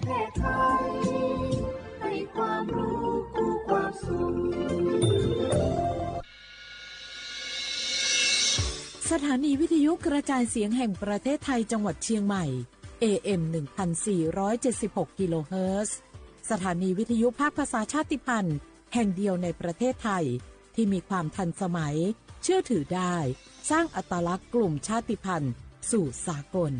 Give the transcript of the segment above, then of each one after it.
แพร่ไทยให้ความรู้คู่ความสุข สถานีวิทยุกระจายเสียงแห่งประเทศไทยจังหวัดเชียงใหม่ เอเอ็ม หนึ่งพันสี่ร้อยเจ็ดสิบหก กิโลเฮิรตซ์ สถานีวิทยุภาคภาษาชาติพันธุ์แห่งเดียวในประเทศไทย ที่มีความทันสมัย เชื่อถือได้ สร้างอัตลักษณ์กลุ่มชาติพันธุ์สู่สากล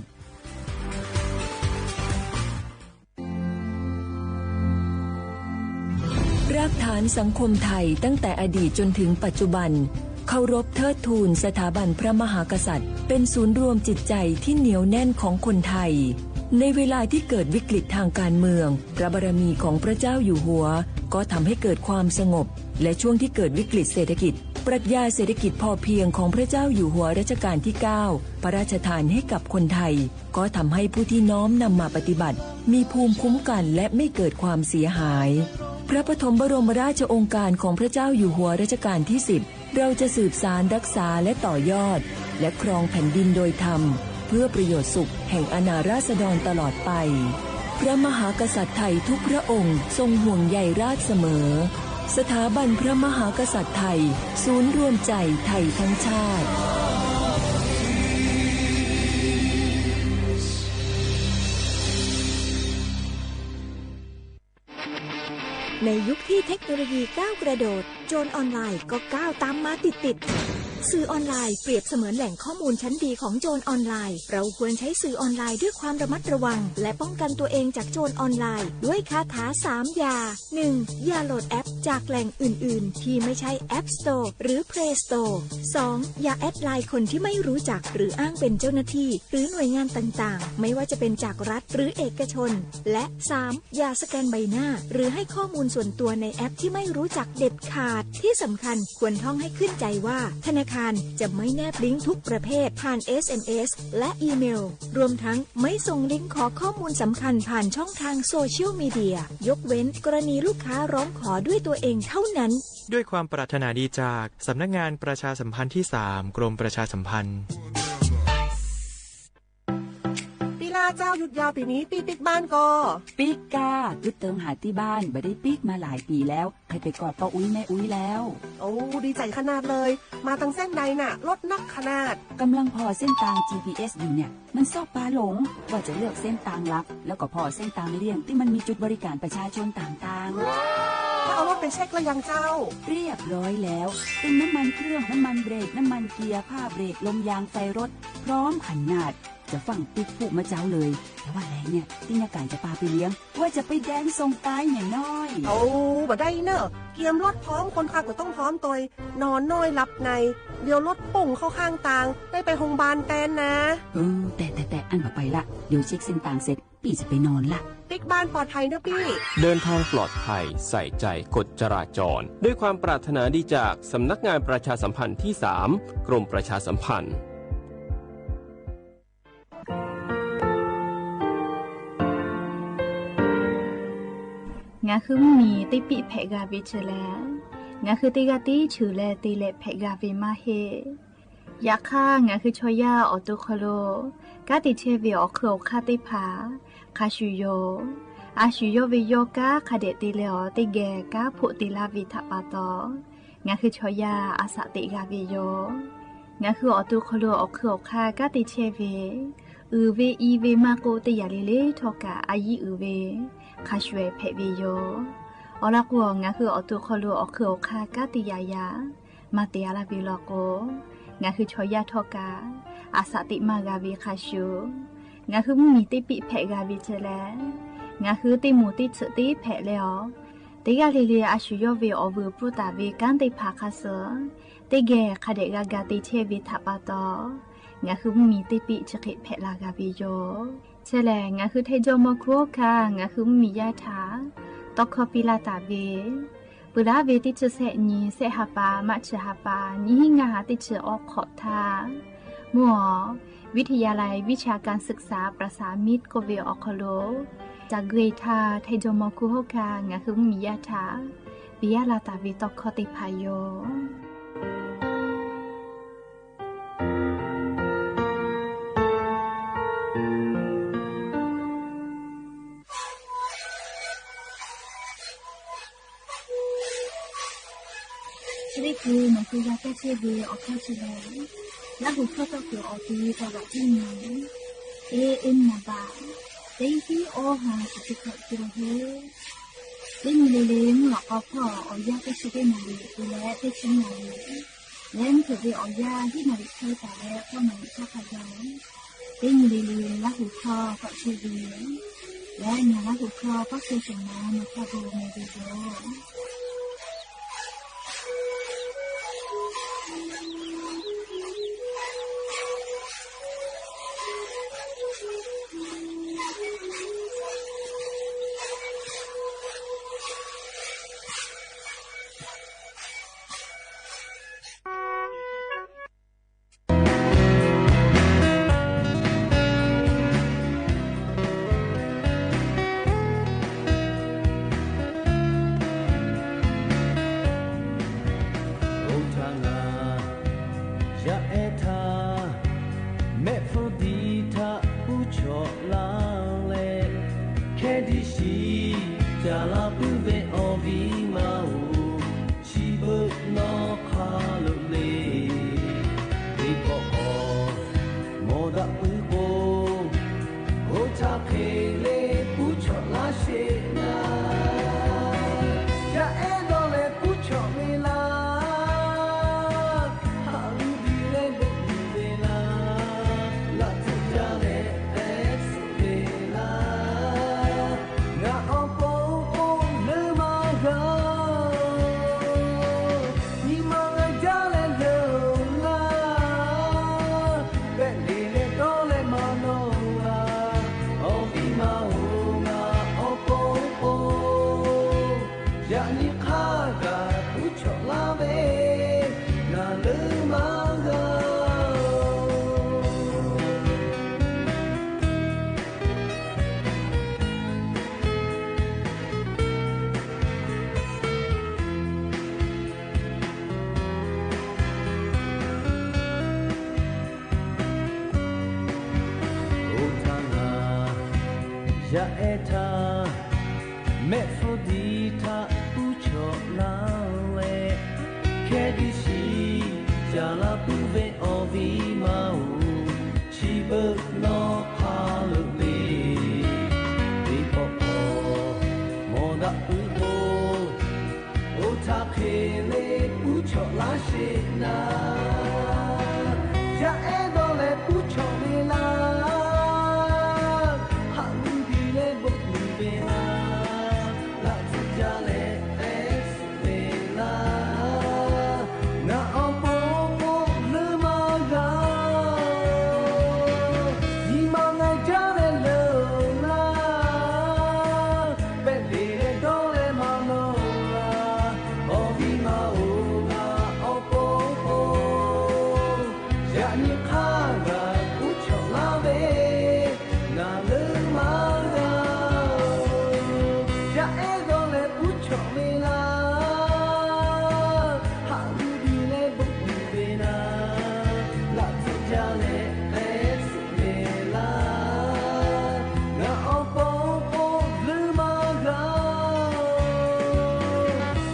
รากฐานสังคมไทยตั้งแต่อดีตจนถึงปัจจุบัน เคารพเทิดทูนสถาบันพระมหากษัตริย์ เป็นศูนย์รวมจิตใจที่เหนียวแน่นของคนไทย ในเวลาที่เกิดวิกฤตทางการเมือง พระบารมีของพระเจ้าอยู่หัว ก็ทำให้เกิดความสงบ และช่วงที่เกิดวิกฤตเศรษฐกิจ ปรัชญาเศรษฐกิจพอเพียงของพระเจ้าอยู่หัวรัชกาลที่ เก้า พระราชทานให้กับคนไทย ก็ทำให้ผู้ที่น้อมนำมาปฏิบัติ มีภูมิคุ้มกันและไม่เกิดความเสียหาย พระปฐมบรมราชโองการของพระเจ้าอยู่หัวรัชกาลที่ สิบ เราจะสืบสานรักษาและต่อยอด และครองแผ่นดินโดยธรรม เพื่อประโยชน์สุขแห่งอาณาราษฎรตลอดไป พระมหากษัตริย์ไทยทุกพระองค์ทรงห่วงใยราษฎร์เสมอ สถาบันพระมหากษัตริย์ไทย ศูนย์รวมใจไทยทั้งชาติ ในยุคที่เทคโนโลยีก้าวกระโดด โจรออนไลน์ก็ก้าวตามมาติดๆ สื่อออนไลน์เปรียบเสมือนแหล่งข้อมูลชั้นดีของโจรออนไลน์ เราควรใช้สื่อออนไลน์ด้วยความระมัดระวัง และป้องกันตัวเองจากโจรออนไลน์ ด้วยคาถาสามอย่า หนึ่ง อย่าโหลดแอปจากแหล่งอื่นๆ ที่ไม่ใช่ App Store หรือ Play Store สอง อย่าแอดไลน์คนที่ไม่รู้จัก หรืออ้างเป็นเจ้าหน้าที่ หรือหน่วยงานต่างๆ ไม่ว่าจะเป็นจากรัฐหรือเอกชน และ สาม อย่าสแกนใบหน้า หรือให้ข้อมูลส่วนตัวในแอปที่ไม่รู้จักเด็ดขาด ที่สำคัญควรท่องให้ขึ้นใจว่า ธนาคารจะไม่แนบลิงก์ทุกประเภทผ่าน เอสเอ็มเอส และอีเมล รวมทั้งไม่ส่งลิงก์ขอข้อมูลสำคัญผ่านช่องทางโซเชียลมีเดีย ยกเว้นกรณีลูกค้าร้องขอด้วยตัวเองเท่านั้น ด้วยความปรารถนาดีจากสำนักงานประชาสัมพันธ์ที่ สาม กรมประชาสัมพันธ์ ปีลาเจ้า หยุดยาวปีนี้ ปี้ปิ๊กบ้านก่อ ปิ๊กก้า กึ๊ดเติงหาตี้บ้าน บ่ได้ปิ๊กมาหลายปี๋แล้ว ใค่ไปกอดป้ออุ๊ยแม่อุ๊ยแล้ว โอ้ ดีใจ๋ขนาดเลย มาตังเส้นใดน่ะ รถนักขนาด กำลังผ่อเส้นตาง จีพีเอส อยู่เนี่ย มันซอกปาหลง ว่าจะเลือกเส้นตางหลัก แล้วก็ผ่อเส้นตางเลี่ยงตี้มันมีจุดบริการประชาชนต่างๆ ถ้าเอารถไปเช็คแล้วยังเจ้า เรียบร้อยแล้ว ตึงน้ำมันเครื่อง น้ำมันเบรก น้ำมันเกียร์ ผ้าเบรก ลมยาง ไฟรถ พร้อมขนาด จะฟั่งปิ๊กพูกมาเจ๊าเลย แต่ว่าแหลงเนี่ย ตี้เยียะก๋ายจะปาไปเลี้ยง ว่าจะไปแดงส่งปายเนี่ยน้อย โอ้ บ่ได้เน่อ เกียมรถพร้อม คนขับก็ต้องพร้อมตวย นอนน้อยหลับใน เดี๋ยวรถปุ่งเข้าข้างตาง ได้ไปโฮงพยาบาลแตนนะ เออ แต่ แต่ แต่ อั้นบ่ไปละ เดี๋ยวเช็คเส้นตางเสร็จ ปี้จะไปนอนละ ปิ๊กบ้านปลอดภัยเน่อปี้ เดินทางปลอดภัย ใส่ใจกฎจราจร ด้วยความปรารถนาดีจากสำนักงานประชาสัมพันธ์ที่ สาม กรมประชาสัมพันธ์ Ngaˬ hui mvuhˇ miˬ teˇ piˆ hpehꞈ g'a ve chi leh, ngaˬ hui teˇ g'aˇ tiˉ cheuˬ leh te leh hpehꞈ g'a ve maˇ heˆ. Yaꞈ hk'aˇ, ngaˬ hui chaw yaˇ awˬ to hk'aw lo kanˉ te chehˇ ve awˬ hk'eun awˬ hk'aˇ teˇ hpaˍ hk'a shuˍ yoˬ. A shu yawˇ ve yawˇ kanˉ hk'a dehꞈ te leh awˬ teˇ geh kanˉ hpoˆ te laˇ ve htaꞈ pa taw, ngaˬ hui chaw yaˇ a shaꞈ teꞈ g'a ve yoˬ. Ngaˬ hui awˬ to hk'aw lo awˬ hk'eun awˬ hk'aˇ kanˉ te chehˇ ve, uiˍ ve i ve maˇ k'oˆ, teˇ yanˇ le le htawˇ kaꞈ a yiˉ uiˍ ve hk'a shuˍ hpehꞈ ve yoˬ. Awˬ lawn k'o, ngaˬ hui awˬ to hk'aw lo awˬ hk'eun awˬ hk'aˇ kanˉ te yaꞈ yaꞈ maˇ te a laˇ ve law k'o, ngaˬ hui chaw yaˇ htawˇ kaꞈ a shaꞈ teꞈ maˇ g'a ve hk'a shuˍ, ngaˬ hui mvuhˇ miˬ teˇ piˆ hpehꞈ g'a ve chi leh, ngaˬ hui teˇ moˍ teˇ tsuhꞈ teˇ hpehꞈ leh awˬ, teˇ g'aˇ le le a shu yawˇ ve awˬ vuiˬ pfuhˇ taˍ ve kanˉ teˇ hpaˍ hk'a suh teˇ geh hk'a dehꞈ g'a ga te chehˇ ve htaꞈ pa taw, ngaˬ hui mvuhˇ miˬ teˇ piˆ chi hk'e hpehꞈ la g'a ve yoˬ. Chi lehˬ, ngaˬ hui htaiˇ jawˇ mawˇ hkuˇ oˇ hkanˇ ngaˬ hui mvuhˇ miˬ yaˇ htaꞈ tawˇ hkawˇ piˇ laˇ taˍ ve, peuˬ laˇ ve teˇ chi sehˆ nyi sehˆ ha pa, maˆ chi ha pa, nyiˇ hinˉ ngaˇ ha teˇ chi awˉ hk'awꞈ htaˇ, mvuhˇ awˬ วิทยาลัยวิชาการศึกษาประสานมิตร k'oˆ ve awˬ hk'aw lo ca gui htaˇ, htaiˇ jawˇ mawˇ hkuˇ oˇ hkanˇ ngaˬ hui mvuhˇ miˬ yaˇ htaꞈ piˇ laˇ taˍ ve tawˇ hkawˇ teˇ hpaˍ yoˬ. te g'a kaˇ chehˇ ve awˬ hkawˇ chi lehˬ, Laˇ huˍ hkawˇ tawˇ kuiˬ awˬ te ve kaꞈ g'aꞈ tiˉ nyi. E, e naˍ baꞈ, teˇ hiˉ awˇ ha shiˍ chi hkawꞈ te la heˇ. Teˇ nyi le le mvuhˇ lawꞈ k'aw hpawˇ awˬ yanˇ teˇ chi teˇ naˍ riˍ te leh teˇ chi naˍ riˍ leh mvuhˇ hpeuꞈ ve awˬ yanˇ hiˉ naˍ riˍ chehˇ taˍ leh hpawˇ naˍ riˍ chaˇ hk'a gaˬ. Teˇ nyi le le Laˇ huˍ hkawˇ k'awꞈ chehˇ ve yoˬ. Leh ngaˬ Laˇ huˍ hkawˇ k'awꞈ chehˇ shehˍ ma nawˬ hk'a gu meh ve yoˬ. Oˇ htaˇ ngaˬ yaˇ ehˉ htaˇ, mehˆ hpfuhˇ diˇ htaꞈ uˉ chawꞈ laˇ leh, hkehˇ diˇ shiˍ ca la puiˉ ve awˬ viˉ ma-oˬ, chi beuꞈ nawˬ hk'a lo le. Teˇ pawˆ k'awꞈ mawˬ daꞈ puiˉ k'o, oˇ htaˇ hk'e le puˉ chawꞈ laˇ sheˍ naˍ. Yaˇ ehˉ dawˇ leh puˉ chawꞈ ve laˇ, haꞈ uˉ diˇ leh bon uiˍ ve laˇ, laꞈ tcuhˆ jaˇ leh tehꞈ suh ve laˇ. Ngaˬ awˬ pon k'o leuˉ maˇ g'a-oˬ, nyi ma g'a jaˇ leh leuˉ-oˬ laˇ. Pehꞈ le leh dawˇ leh maˇ nawˬ g'a, awˬ viˉ ma-oˬ, ngaˬ awˬ pon k'o, yaꞈ nyi hk'a gaˬ puˉ chawꞈ laˇ ve, ngaˬ leuˉ maˇ g'a-oˬ. Oˇ htaˇ ngaˬ yaˇ ehˉ htaˇ, mehˆ hpfuhˇ diˇ htaꞈ uˉ chawꞈ laˇ leh, hkehˇ diˇ shiˍ ca la puiˉ ve awˬ viˉ ma-oˬ, chi beuꞈ nawˬ hk'a lo le. Teˇ pawˆ k'awꞈ mawˬ daꞈ puiˉ k'o, oˇ htaˇ hk'e le puˉ chawꞈ laˇ sheˍ naˍ. Yaˇ ehˉ dawˇ leh puˉ chawꞈ ve laˇ, haꞈ uˉ diˇ leh bon uiˍ ve laˇ, laꞈ tcuhˆ jaˇ leh tehꞈ suh ve laˇ. Ngaˬ awˬ pon k'o leuˉ maˇ g'a-oˬ, nyi ma g'a jaˇ leh leuˉ-oˬ laˇ. Pehꞈ le leh dawˇ leh maˇ nawˬ g'a, awˬ viˉ ma-oˬ, ngaˬ awˬ pon k'o, yaꞈ nyi hk'a gaˬ puˉ chawꞈ laˇ ve, ngaˬ leuˉ maˇ g'a-oˬ. Yaˇ ehˉ dawˇ leh puˉ chawꞈ ve laˇ, haꞈ uˉ diˇ leh bon uiˍ ve laˇ, laꞈ tcuhˆ jaˇ leh tehꞈ suh ve laˇ. Ngaˬ awˬ pon k'o leuˉ maˇ g'a-oˬ,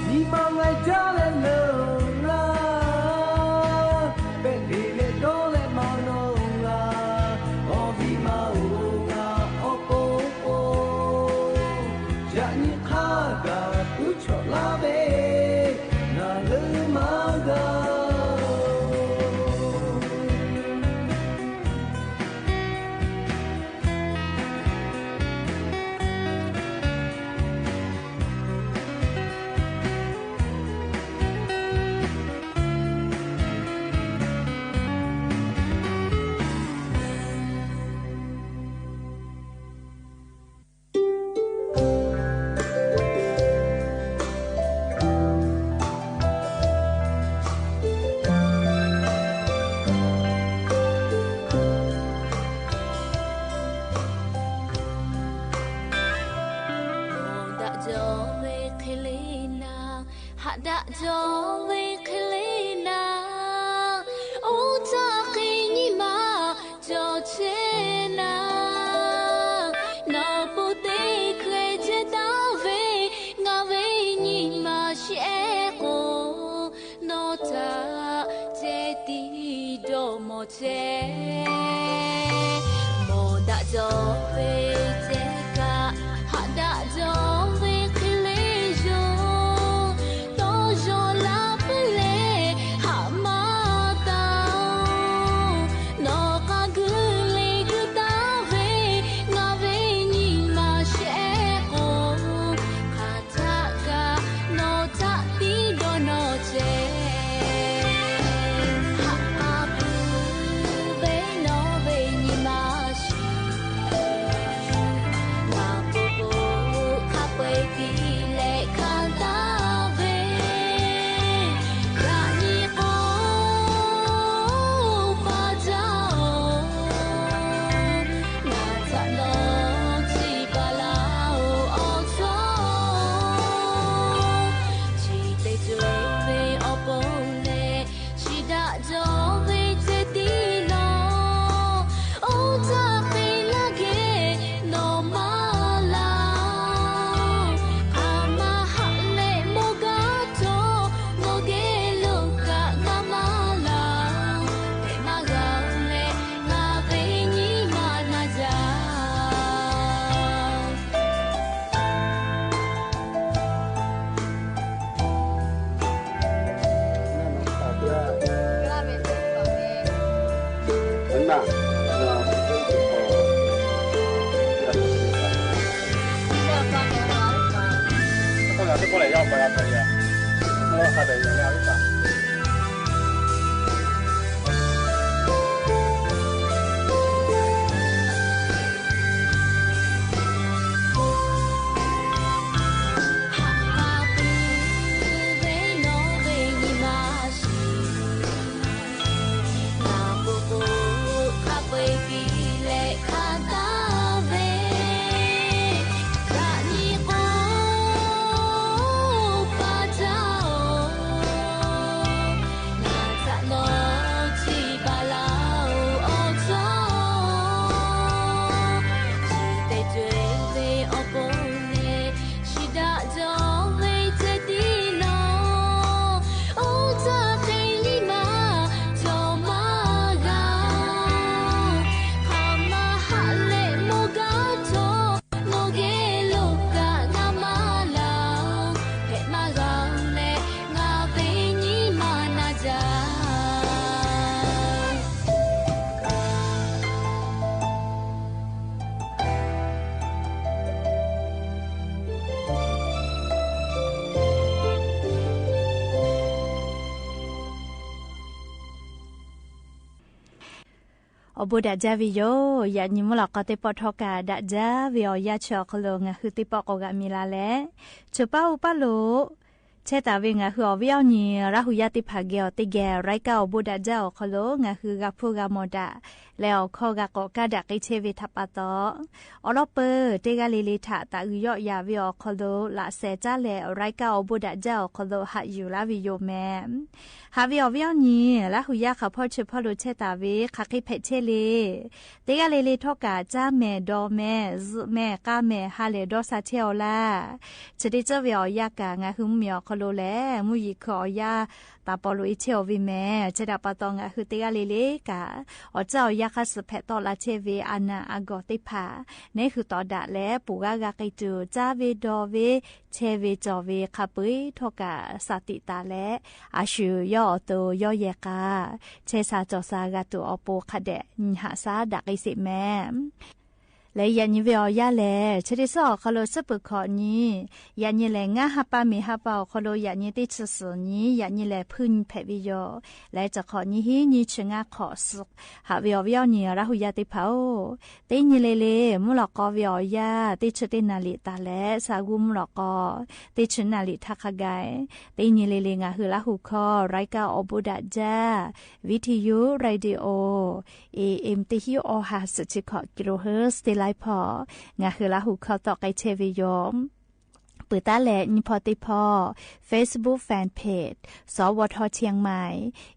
nyi ma g'a jaˇ leh leuˉ-oˬ laˇ. Pehꞈ le leh dawˇ leh maˇ nawˬ g'a, awˬ viˉ ma-oˬ, ngaˬ awˬ pon k'o, yaꞈ nyi hk'a gaˬ puˉ chawꞈ laˇ ve, ngaˬ leuˉ maˇ g'a-oˬ. Haꞈ daꞈ jaw ve hk'e le naˍ, oˇ htaˇ hk'e nyi ma cawˬ chehˇ naˍ. Nawˬ po teˇ hkeh chehˇ taˍ ve, ngaˬ ve nyi ma shehˆ k'o, nawˬ htaꞈ Awˬ bon daꞈ jaˇ ve yoˬ. Yaꞈ nyi mvuhˇ lawꞈ k'aw teˇ pawˆ htawˇ kaꞈ daꞈ jaˇ ve awˬ yanˇ chi awˬ hk'aw lo ngaˬ hui teˇ pawˆ k'awꞈ g'aꞈ mi la leh, chi paˇ oˇ paˇ lo chehˇ taˍ ve ngaˬ hui awˬ viˉ awˬ nyi Laˇ hu yaˇ teˇ hpaˍ geh awˬ teˇ geh รายการ awˬ bon daꞈ jaˇ awˬ hk'aw lo ngaˬ hui g'a hpuˇ g'a mawˬ daꞈ leh awˬ hkawˇ g'a k'awꞈ kaˇ daꞈ k'ai chehˇ ve htaꞈ pa taw, awˬ lawn peuˬ teˇ g'aˇ le le htaꞈ taꞈ g'uiˬ yawˆ yaˍ ve awˬ hk'aw lo laꞈ shehˍ caˉ leh รายการ awˬ bon daꞈ jaˇ awˬ hk'aw lo haꞈ yuˬ laˇ ve yoˬ meh. Haꞈ ve awˬ viˉ awˬ nyi Laˇ hu yaˇ hk'aˬ hpawˇ chi hpawˇ lo chehˇ taˍ ve hk'aˬ hk'e hpehꞈ chehˇ le. Teˇ g'aˇ le le htawˇ kaꞈ caˇ mehˍ dawˬ mehˍ zuhꞈ mehˍ k'aˇ mehˍ ha lehˬ dawˇ sha chehˇ aw laˇ. Chi teˇ tcuhˉ ve awˬ yanˇ kaꞈ ngaˬ hui mvuhˇmiˬ awˬ hk'aw lo lehˬ mvuhˇ yeˬ hkui awˬ yanˇ taˍ pawˍ loꞈ e chehˇ aw ve meh. Chi htaꞈ pa taw ngaˬ hui teˇ g'aˇ le le kaꞈ awˬ tcuhˉ awˬ yanˇ hk'aˇ suh hpehꞈ tawˆ la chehˇ ve a naˬ a gawˬ teˇ hpaˍ neˉ hui tawˍ daꞈ leh ponˬ g'aˇ g'a k'ai tuˬ caˇ ve dawˬ ve chehˇ ve cawˬ ve hk'a peu-eˬ htawˇ kaꞈ sha tiꞈ taˍ leh, a shu yawˇ awˬ to yawˇ yehˬ k'a chehˇ sha cawˬ sha g'a tuˬ awˬ pon hk'a dehꞈ nyi haꞈ shaˉ daꞈ k'ai sheˍ meh. Leh yaꞈ nyi ve awˬ yanˇ lehˬ, chi teˇ suhˉ awˬ hk'aw lo suhˉ peuˬ hkawꞈ nyi, yaꞈ nyi lehˬ ngaˇ ha pa miˬ ha pa awˬ hk'aw lo yaꞈ nyi teˇ chi suhˍ nyi, yaꞈ nyi lehˬ hpuiˇ nyi hpehꞈ ve yoˬ. Leh chi hk'awꞈ nyi hiˉ nyi chi ngaˇ hk'awꞈ suhˍ. Haꞈ ve awˬ viˉ awˬ nyi Laˇ hu yaˇ teˇ hpaˍ-oˬ, teˇ nyi le le mvuhˇ lawꞈ k'aw ve awˬ yanˇ teˇ chi teˇ naˍ liꞈ taˍ leh sha g'uˇ mvuhˇ lawꞈ k'aw teˇ chi naˍ liꞈ htaˇ hk'a gaˬ, teˇ nyi le le ngaˬ hui Laˇ hu hkawˇ รายการ awˬ bon daꞈ jaˇ viˉ hti yuˇ radio A M teˇ hinˉ awˬ ha suhˍ chi hkawꞈ kilohertz teˇ laiˉ hpawˇ ngaˬ hui Laˇ hu hkawˇ tawˆ k'ai chehˇ ve yoˬ. Peuˬ taˉ leh nyi hpawˇ teˇ hpawˇ Facebook fan page สวท เชียงใหม่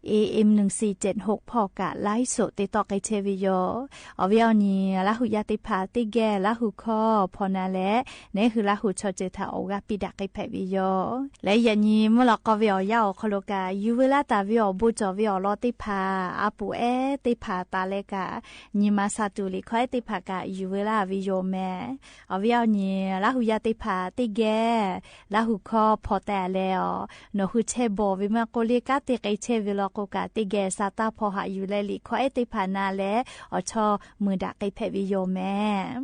A M หนึ่งสี่เจ็ดหก hpawˇ kaꞈ ไลฟ์สด te tawˆ k'ai chehˇ ve yoˬ. Awˬ viˉ awˬ nyi Laˇ hu yaˇ teˇ hpaˍ teˇ geh Laˇ hu hkawˇ hpaw na leh neˉ hui Laˇ hu chaw ceuˬ htaꞈ awˬ g'aˇ piˇ daꞈ k'ai hpehꞈ ve yoˬ. Leh yaꞈ nyi mvuhˇ lawꞈ k'aw ve awˬ yanˇ awˬ hk'aw lo kaꞈ yuˬ veu laˇ taˍ ve awˬ bon cawˬ ve awˬ lawn teˇ hpaˍ a poˍ ehˉ teˇ hpaˍ taˍ leh kaꞈ, nyi ma sha tuˬ liꞈ hkawˇ ehˉ teˇ hpaˍ kaꞈ yuˬ veu laˇ ve yoˬ meh. Awˬ viˉ awˬ nyi Laˇ hu yaˇ teˇ hpaˍ teˇ geh Laˇ hu hkawˇ hpaw teh leh awˬ, nawˬ hui chehˇ bawˬ ve maˇ k'oˆ, liˇ kanˉ te k'ai chehˇ ve law k'o kaꞈ, teˇ geh sha taˇ hpaw haꞈ yuˬ leh liꞈ hkawˇ ehˉ teˇ hpaˍ na leh awˬ chawˇ mui daꞈ k'ai hpehꞈ ve yoˬ meh.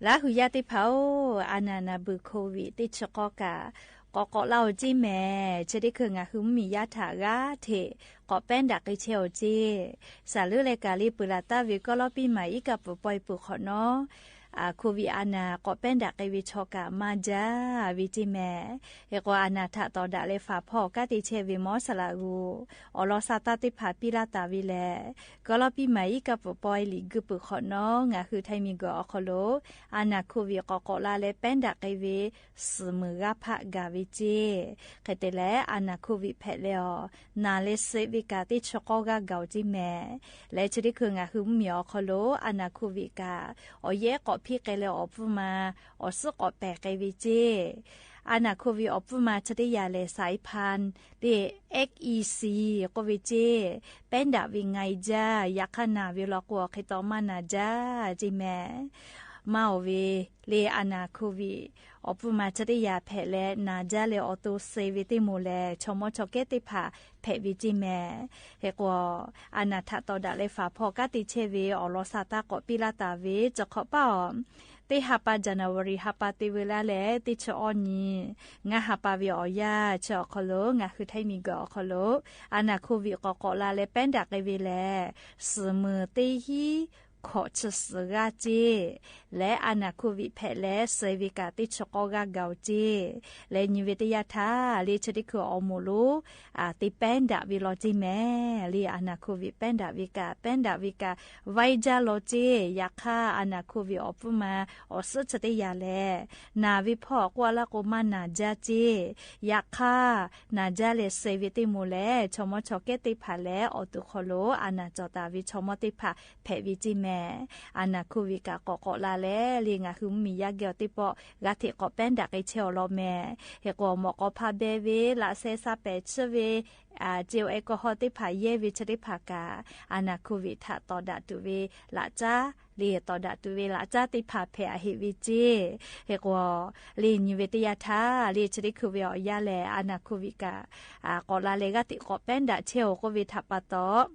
Laˇ hu yaˇ teˇ hpaˍ-oˬ, a naˬ naˍ beuˬ โควิด teˇ chi k'awˇ kaꞈ k'awꞈ k'awꞈ laˇ-oˬ ceˇ meh. Chi teˇ hkui ngaˬ hui mvuhˇmiˬ yaˇ htaꞈ g'aˇ hteꞈ k'awꞈ pehˉ daꞈ k'ai chehˇ-oˬ ceˇ. Saˍ leuˉ leh kaꞈ le peuˬ laˬ taˍ ve kawˇ lawˇ piˇ maˍ iˉ kaˆ peuˬ pawehˇ peuˬ hk'awꞈ nawˉ, โควิด a naˬ k'awꞈ pehˉ daꞈ k'ai ve chaw kaꞈ maˇ jaˇ ve ceˇ meh. Hk'e k'o, a naˬ htaꞈ tawˍ daꞈ leh faˍ hpawˇ kanˉ te chehˇ ve Mawˇ saˍ laꞈ g'uˇ awˬ lawn sha taˇ teˇ hpaˍ piˇ laˇ taˍ ve lehˬ, kawˇ lawˇ piˇ maˍ iˉ kaˆ peuˬ pawehˇ liꞈ guiˇ peuˬ hk'awꞈ nawˉ ngaˬ hui Htaiˇ miˬguiˬ awˬ hk'aw lo a naˬ โควิด k'awꞈ k'awꞈ la leh pehˉ daꞈ k'ai ve suhˍ meunˍ g'aˇ hpaˆ gaˬ ve ceˇ. Hk'e te leh, a naˬ โควิด hpehꞈ leh awˬ, naˬ leh suh ve kaꞈ teˇ chi k'awˇ g'aˇ gaˬ-oˬ ceˇ meh. Leh chi teˇ hkui ngaˬ hui mvuhˇmiˬ awˬ hk'aw lo a naˬ โควิด kaꞈ awˬ yehˉ k'awꞈ hpiˇ k'ai leh awˬ pfuhˇ ma awˬ suhˉ k'awꞈ pehˬ k'ai ve ceˇ. A naˬ โควิด awˬ pfuhˇ ma chi teˇ yanˇ lehˬ สายพันธุ์ le X E C k'oˆ ve ceˇ. Pehˉ daꞈ ve nga-e jaˇ. Yaꞈ hk'aˇ naˬ ve law k'o, awˬ hk'e taw maˇ naˬ jaˇ ceˇ meh. Maˇ oˬ ve le, a naˬ โควิด awˬ pfuhˇ ma chi teˇ yanˇ hpehꞈ leh naˬ jaˇ leh awˬ to suh ve teˇ moˍ lehˬ, chaw mawˇ chaw kehˉ teˇ hpaˍ hpehꞈ ve ceˇ meh. Hk'e k'o, a naˬ htaꞈ tawˍ daꞈ leh faˍ hpawˇ kanˉ te chehˇ ve awˬ lawn sha taˇ k'awꞈ piˇ laˇ taˍ ve, chi hk'awꞈ paˇ awˬ Teˇ ha pa January ha pa te veu laˇ leh teˇ chi awˇ nyi ngaˇ ha pa ve awˬ yanˇ chi awˬ hk'aw lo ngaˬ hui Htaiˇ miˬguiˬ awˬ hk'aw lo a naˬ Covid k'awꞈ k'awꞈ la leh pehˉ daꞈ k'ai ve lehˬ, suhˍ meuˍ teˇ hinˉ hkawꞈ chi suhˍ g'aˇ ceˇ leh a naˬ Covid hpehꞈ leh suh ve kaꞈ teˇ chi k'awˇ g'aˇ gaˬ-oˬ ceˇ leh nyi ve teˇ yanˇ htaˇ le chi teˇ hkui awˬ moˍ lonˉ te pehˉ daꞈ ve law ceˇ mehˍ. Le a naˬ Covid pehˉ daꞈ ve kaꞈ pehˉ daꞈ ve kaꞈ vaiˇ jaˇ law ceˇ. Yaꞈ hk'aˇ a naˬ Covid awˬ pfuhˇ ma awˬ suhˉ chi teˇ yanˇ lehˬ, naˬ ve hpawˇ k'oˆ a laˇ k'o maˇ naˬ jaˇ ceˇ. Yaꞈ hk'aˇ naˬ jaˇ leh suh ve teˇ moˍ lehˬ, chaw mawˇ chaw kehˉ teˇ hpaˍ leh awˬ to hk'aw lo a naˬ cawˬ taˍ ve chaw mawˇ teˇ hpaˍ hpehꞈ ve ceˇ mehˍ. A naˬ Covid kaꞈ k'awꞈ k'awꞈ la leh le ngaˬ hui mvuhˇmiˬ yaˇ geh awˬ teˇ pawˆ g'aˇ hteꞈ k'awꞈ pehˉ daꞈ k'ai chehˇ awˬ lawn mehˍ. Hk'e k'o mawꞈ k'aw hpaˇ beh ve laꞈ sheh sha pehˍ chiˇ ve ce awˬ e kawˇ hawˇ teˇ hpaˍ yehˇ ve chi teˇ hpaˍ kaꞈ a naˬ Covid htaꞈ tawˍ daꞈ tuˬ ve laꞈ caˉ le tawˍ daꞈ tuˬ ve laꞈ caˉ teˇ hpaˍ hpehꞈ a heꞈ ve ceˇ. Hk'e k'o le nyi ve teˇ yanˇ htaˇ le chi teˇ hkui ve awˬ yanˇ lehˬ a naˬ Covid kaꞈ k'awꞈ la leh g'aˇ hteꞈ k'awꞈ pehˉ daꞈ chehˇ-oˬ k'oˆ ve htaꞈ pa taw,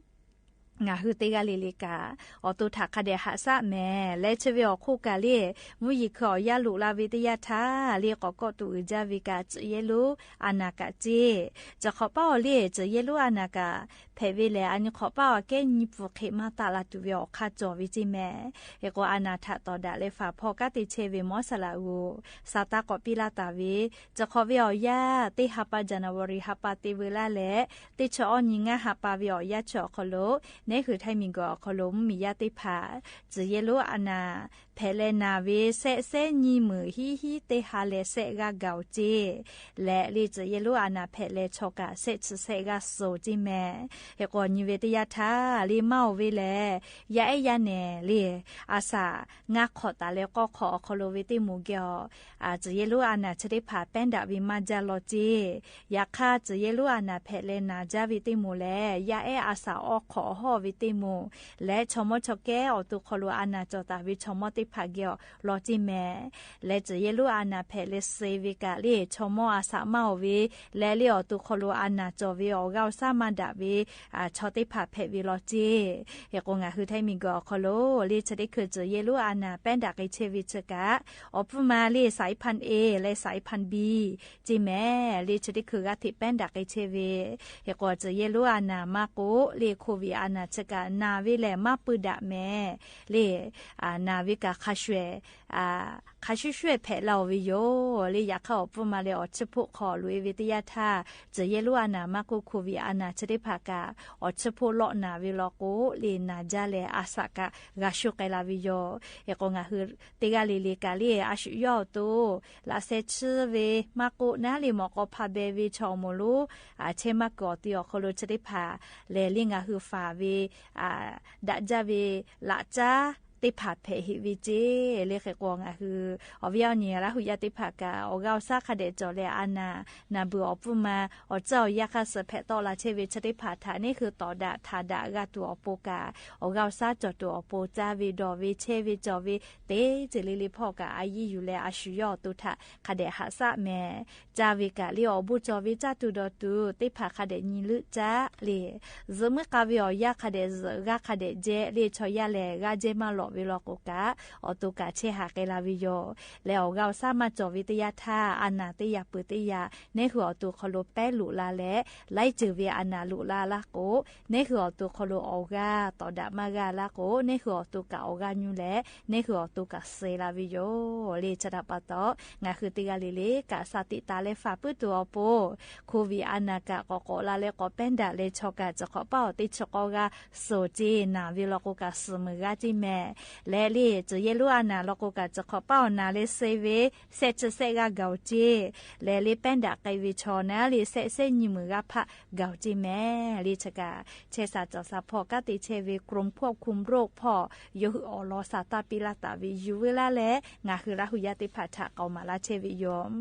ngaˬ hui teˇ g'aˇ le le kaꞈ awˬ to htaꞈ hk'a dehꞈ haꞈ shaˉ mehˍ. Leh chi ve awˬ hk'oˆ kaꞈ le mvuhˇ yeˬ hkui awˬ yanˇ loꞈ la ve teˇ yanˇ htaˇ le k'awꞈ kawˆ tuˬ uiˍ jaˇ ve kaꞈ tcuhꞈ yehˇ lonˉ a naˬ kaꞈ ceˇ. Chi hk'awꞈ paˉ awˬ le tcuhꞈ yehˇ lonˉ a naˬ kaꞈ hpehꞈ ve lehˬ, a nyi hk'awꞈ paˉ awˬ kehˉ nyi pfuhˍ hk'e maˇ taˆ la tuˬ ve awˬ hk'aˇ cawˬ ve ceˇ mehˍ. Hk'e k'o a naˬ htaꞈ tawˍ daꞈ leh faˍ hpawˇ kanˉ te chehˇ ve Mawˇ saˍ laꞈ g'oˬ sa taˇ k'awꞈ piˇ laˇ taˍ ve, chi hk'awꞈ ve awˬ yanˇ teˇ ha pa January ha pa te veu laˇ leh teˇ chi awˇ nyi ngaˇ ha pa ve awˬ yanˇ chi awˬ hk'aw lo neˉ hui Htaiˇ miˬguiˬ awˬ hk'aw lo mvuhˇmiˬ yaˇ teˇ hpaˍ tcuhꞈ yehˇ lonˉ a naˬ hpehꞈ leh naˬ ve shehˆ shehˆ nyiˇ meunˍ hiˉ hiˉ teˇ ha leh shehˆ g'aˇ gaˬ-oˬ ceˇ leh le tcuhꞈ yehˇ lonˉ a naˬ hpehꞈ leh chaw kaꞈ shehˆ chi shehˆ g'aˇ suh-oˬ ceˇ mehˍ. Hk'e k'o nyi ve teˇ yanˇ htaˇ le maˇ-oˬ ve lehˬ, yaˇ ehˉ yaˇ nehˬ le a shaꞈ ngaˇ hk'awꞈ taˍ leh k'awˇ hk'awꞈ awˬ hk'aw lo ve teˇ moˍ geh awˬ tcuhꞈ yehˇ lonˉ a naˬ chi teˇ hpaˍ pehˉ daꞈ ve maˇ jaˇ law ceˇ. Yaꞈ hk'aˇ tcuhꞈ yehˇ lonˉ a naˬ hpehꞈ leh naˬ jaˇ ve teˇ moˍ lehˬ, yaˇ ehˉ a shaꞈ awˇ hk'awꞈ awˬ hawˇ ve teˇ moˍ leh chaw mawˇ chaw kehˉ awˬ to hk'aw lo a naˬ cawˬ taˍ ve chaw mawˇ teˇ hpaˍ geh awˬ law ceˇ mehˍ. Leh tcuhꞈ yehˇ lonˉ a naˬ hpehꞈ leh suh ve kaꞈ le chaw mawˇ a shaꞈ maˇ-oˬ ve leh le awˬ to hk'aw lo a naˬ cawˬ ve awˬ g'aˇ awˬ shaˉ maˇ daꞈ ve chaw teˇ hpaˍ hpehꞈ ve law ceˇ. Hk'e k'o ngaˬ hui Htaiˇ miˬguiˬ awˬ hk'aw lo le chi teˇ hkui tcuhꞈ yehˇ lonˉ a naˬ pehˉ daꞈ k'ai chehˇ ve chi kaꞈ awˬ pfuhˇ ma le สายพันธุ์ A leh สายพันธุ์ B ceˇ mehˍ. Le chi teˇ hkui g'aˇ hteꞈ pehˉ daꞈ k'ai chehˇ ve, hk'e k'o tcuhꞈ yehˇ lonˉ a naˬ maˇ k'oˆ le Covid a naˬ chi kaꞈ naˬ ve lehˬ maˇ pui daꞈ mehˍ. Le naˬ ve kaꞈ hk'a shuˍ shuˍ hk'a shuˍ shuˍ hpehꞈ la-oˬ ve yoˬ. Le yaꞈ hk'aˇ awˬ pfuhˇ ma leh awˬ chiˇ hpoˆ hk'aw loꞈ-e ve teˇ yanˇ htaˇ, tcuhꞈ yehˇ lonˉ a naˬ maˇ k'oˆ Covid a naˬ chi teˇ hpaˍ kaꞈ awˬ chiˇ hpoˆ lawˆ naˬ ve law k'o le naˬ jaˇ leh a shaꞈ kaꞈ g'a shuˉ k'ai la ve yoˬ. Hk'e k'o ngaˬ hui teˇ g'aˇ le le kaꞈ le a shu yawˇ awˬ to laꞈ sheh chiˇ ve maˇ k'oˆ naˉ le mawꞈ k'aw hpa beh ve chaw awˬ moˍ lonˉ chehˇ maˇ kuiˬ awˬ ti awˬ hk'aw lo chi teˇ hpaˍ lehˬ le ngaˬ hui faˍ ve daꞈ jaˇ ve laꞈ caˉ teˇ hpaˍ hpehꞈ heꞈ ve ceˇ. Le hk'e k'o ngaˬ hui awˬ viˉ awˬ nyi Laˇ huˍ yaˇ teˇ hpaˍ kaꞈ awˬ g'aˇ awˬ shaˉ hk'a dehꞈ cawˬ leh a naˬ naˬ beuˬ awˬ pfuhˇ ma awˬ tcuhˇ awˬ yanˇ hk'a suh hpehꞈ tawˆ la chehˇ ve chi teˇ hpaˍ htaꞈ neˉ hui tawˍ daꞈ htaˍ daꞈ g'a tuˬ awˬ pon kaꞈ awˬ g'aˇ awˬ shaˉ cawˬ tuˬ awˬ pon caˇ ve dawˬ ve chehˇ ve cawˬ ve teˇ ceuˬ le le hpawˇ kaꞈ a yiˇ yuˬ leh a shu yawˇ awˬ to htaꞈ hk'a dehꞈ haꞈ shaˉ mehˍ. Caˇ ve kaꞈ le awˬ bon cawˬ ve caˇ tuˬ dawˬ tuˬ teˇ hpaˍ hk'a dehꞈ nyi leuˆ caˉ le zuhꞈ muiˉ k'a ve awˬ yanˇ hk'a dehꞈ zuhꞈ g'aˇ hk'a dehꞈ jehˇ le chaw yaˇ lehˬ g'aˇ jehˇ maˇ lawꞈ ve law k'o kaꞈ awˬ to kaꞈ chehˇ haˍ k'ai la ve yoˬ. Leh awˬ g'aˇ awˬ shaˉ maˇ cawˬ ve teˇ yanˇ htaˇ a naˬ teˇ yaꞈ peuˬ teˇ yaꞈ neˉ hui awˬ to hk'aw lo pehˉ loꞈ la leh laiˉ ceuˬ ve a naˬ loꞈ la laˇ k'o, neˉ hui awˬ to hk'aw lo awˬ g'aˇ tawˍ daꞈ maˇ g'a laˇ k'o, neˉ hui awˬ to kaꞈ awˬ g'aˇ nyu leh neˉ hui awˬ to kaꞈ suh la ve yoˬ. Le chi htaꞈ pa taw ngaˬ hui teˇ g'aˇ le le kaꞈ สติ taˍ leh faˍ puiˉ tuˬ awˬ pon Covid a naˬ kaꞈ k'awꞈ k'awꞈ la leh k'awꞈ pehˉ daꞈ leh chaw kaꞈ chi hk'awꞈ paˉ awˬ teˇ chi k'awˇ g'aˇ suhˍ ceˇ. Naˬ ve law k'o kaꞈ suhˍ meuˍ g'aˇ ceˇ mehˍ. Leh le tcuhꞈ yehˇ lonˉ a naˬ law k'o kaꞈ chi hk'awꞈ paˉ awˬ naˬ leh suh ve shehˆ chi shehˆ g'aˇ gaˬ-oˬ ceˇ. Leh le pehˉ daꞈ k'ai ve chaw naˉ le shehˆ shehˆ nyiˇ meunˍ g'aˇ hpaˆ gaˬ-oˬ ceˇ mehˍ. Le chi kaꞈ chehˇ sha cawˬ sha hpawˇ kanˉ te chehˇ ve กรมควบคุมโรค hpawˇ yawˇ hui awˬ lawn sha taˇ piˇ laˇ taˍ ve yuˬ veu laˇ leh ngaˬ hui Laˇ huˍ yaˇ teˇ hpaˍ htaꞈ k'aoˍ maˍ laˇ chehˇ ve yoˬ.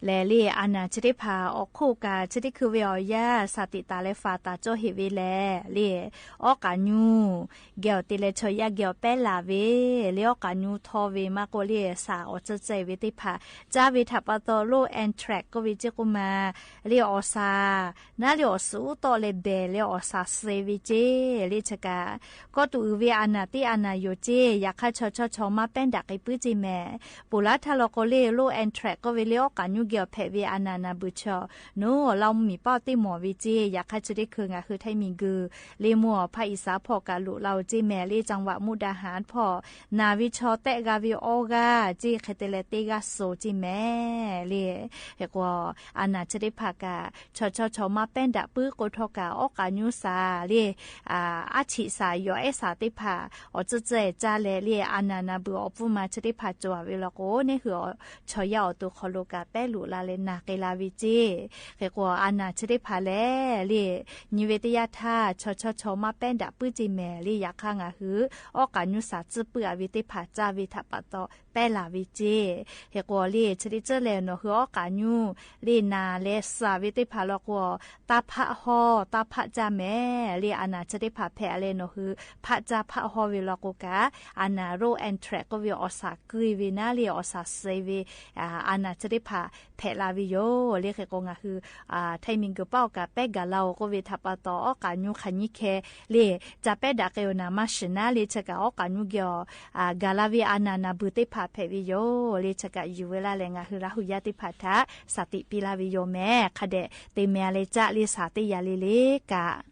lehˬ le, a naˬ chi teˇ hpaˍ awˬ hk'oˆ kaꞈ chi teˇ hkui ve awˬ yanˇ shaˍ tiꞈ taˍ leh faˍ taˍ cawˇ heꞈ ve lehˬ le, awˉ k'aꞈ nyuˇ geh awˬ te leh chaw yaˇ geh awˬ pehˉ laˬ ve le, awˉ k'aꞈ nyuˇ htawˇ ve maˇ k'oˆ le, shaˍ awˬ tcuhˇ tcuhˇ ve teˇ hpaˍ caˇ ve htaꞈ pa taw lo Anthrax k'oˆ ve ceˇ k'oˆ ma le, awˬ shaˍ naˉ le awˬ suhˍ uˉ tawˆ leh behˬ leh awˬ shaˍ suh ve ceˇ le. Chi kaꞈ kawˇ tuꞈ uiˍ ve a naˬ teˇ a naˬ yoˬ ceˇ. Yaꞈ hk'aˇ chaw chawˇ chaw maˇ pehˉ daꞈ k'ai puiˉ ceˇ mehˍ. Ponˬ laˇ htaˇ law k'o le, lo Anthrax k'oˆ ve le awˉ k'aꞈ nyuˇ geh awˬ hpehꞈ ve a naˬ naˬ beuˬ chaw nawˉ awˬ lawn miˬ paˆ teˇ mawˬ ve ceˇ. Yaꞈ hk'aˇ chi teˇ hkui ngaˬ hui hteˇ miˬ guiˬ le mvuhˇ awˬ hpaˇ iˍ saˍ hpawˇ kaꞈ loꞈ la-o ceˇ mehˍ le, จังหวัดมุกดาหาร hpawˇ naˬ ve chaw tehˆ g'a ve awˇ g'aˇ ceˇ hk'e te leh teˇ g'aˇ suh ceˇ mehˍ le. Hk'e k'o, a naˬ chi teˇ hpaˍ kaꞈ chaw chawˇ chaw maˇ pehˉ daꞈ puiˉ k'o htawˇ kaꞈ awˉ k'aꞈ nyuˇ shaˍ le, aˉ chiꞈ shaˍ yawˬ ehˉ shaˍ teˇ hpaˍ awˬ tcuhˇ tcuhˇ caˇ leh le, a naˬ naˬ beuˬ awˬ pfuhˇ ma chi teˇ hpaˍ cawˬ ve law k'o, neˇ hui chaw yaˇ awˬ to hk'aw lo kaꞈ pehˉ loꞈ la leh naˬ k'ai la ve ceˇ. Hk'e k'o, a naˬ chi teˇ hpaˍ lehˬ le, nyi ve teˇ yanˇ htaˇ chaw chawˇ chaw maˇ pehˉ daꞈ puiˉ ceˇ mehˍ le. Yaꞈ hk'aˇ ngaˬ hui awˉ k'aꞈ nyuˇ shaˍ tcuhˇ puiˉ a ve teˇ hpaˍ caˇ ve htaꞈ pa taw pehˉ laˬ ve ceˇ. Hk'e k'o le, chi teˇ ceuˬ lehˬ nawˬ hui awˉ k'aꞈ nyuˇ le naˬ leh shaˍ ve teˇ hpaˍ law k'o, taˇ hpaˆ hawˇ taˇ hpaˆ caˇ mehˍ le. A naˬ chi teˇ hpaˍ hpehꞈ leh nawˬ hui hpaˆ caˇ hpaˆ hawˇ ve law k'o kaꞈ, a naˬ lo Anthrax k'oˆ ve awˬ shaˍ kui ve naˉ le awˬ shaˍ suh ve a naˬ chi teˇ hpaˍ hpehꞈ la ve yoˬ le. Hk'e k'o ngaˬ hui hteˇ miˬ guiˬ paˆ awˬ kaꞈ pehˉ gaˬ la-o k'oˆ ve htaꞈ pa taw awˉ k'aꞈ nyuˇ hk'aˬ nyiˇ hkeh le ca pehˉ daꞈ k'ai-o naˍ maˇ shiˍ naˉ le, chi kaꞈ awˉ k'aꞈ nyuˇ geh awˬ gaˬ la ve a naˬ naˬ beuˬ teˇ hpaˍ hpehꞈ ve yoˬ le. Chi kaꞈ yuˬ ve laˇ leh ngaˬ hui Laˇ huˍ yaˇ teˇ hpaˍ htaꞈ shaˍ tiꞈ piˇ laˇ ve yoˬ mehˍ. Hk'a dehꞈ te meh leh caˆ le shaˍ teˇ yaꞈ le le kaꞈ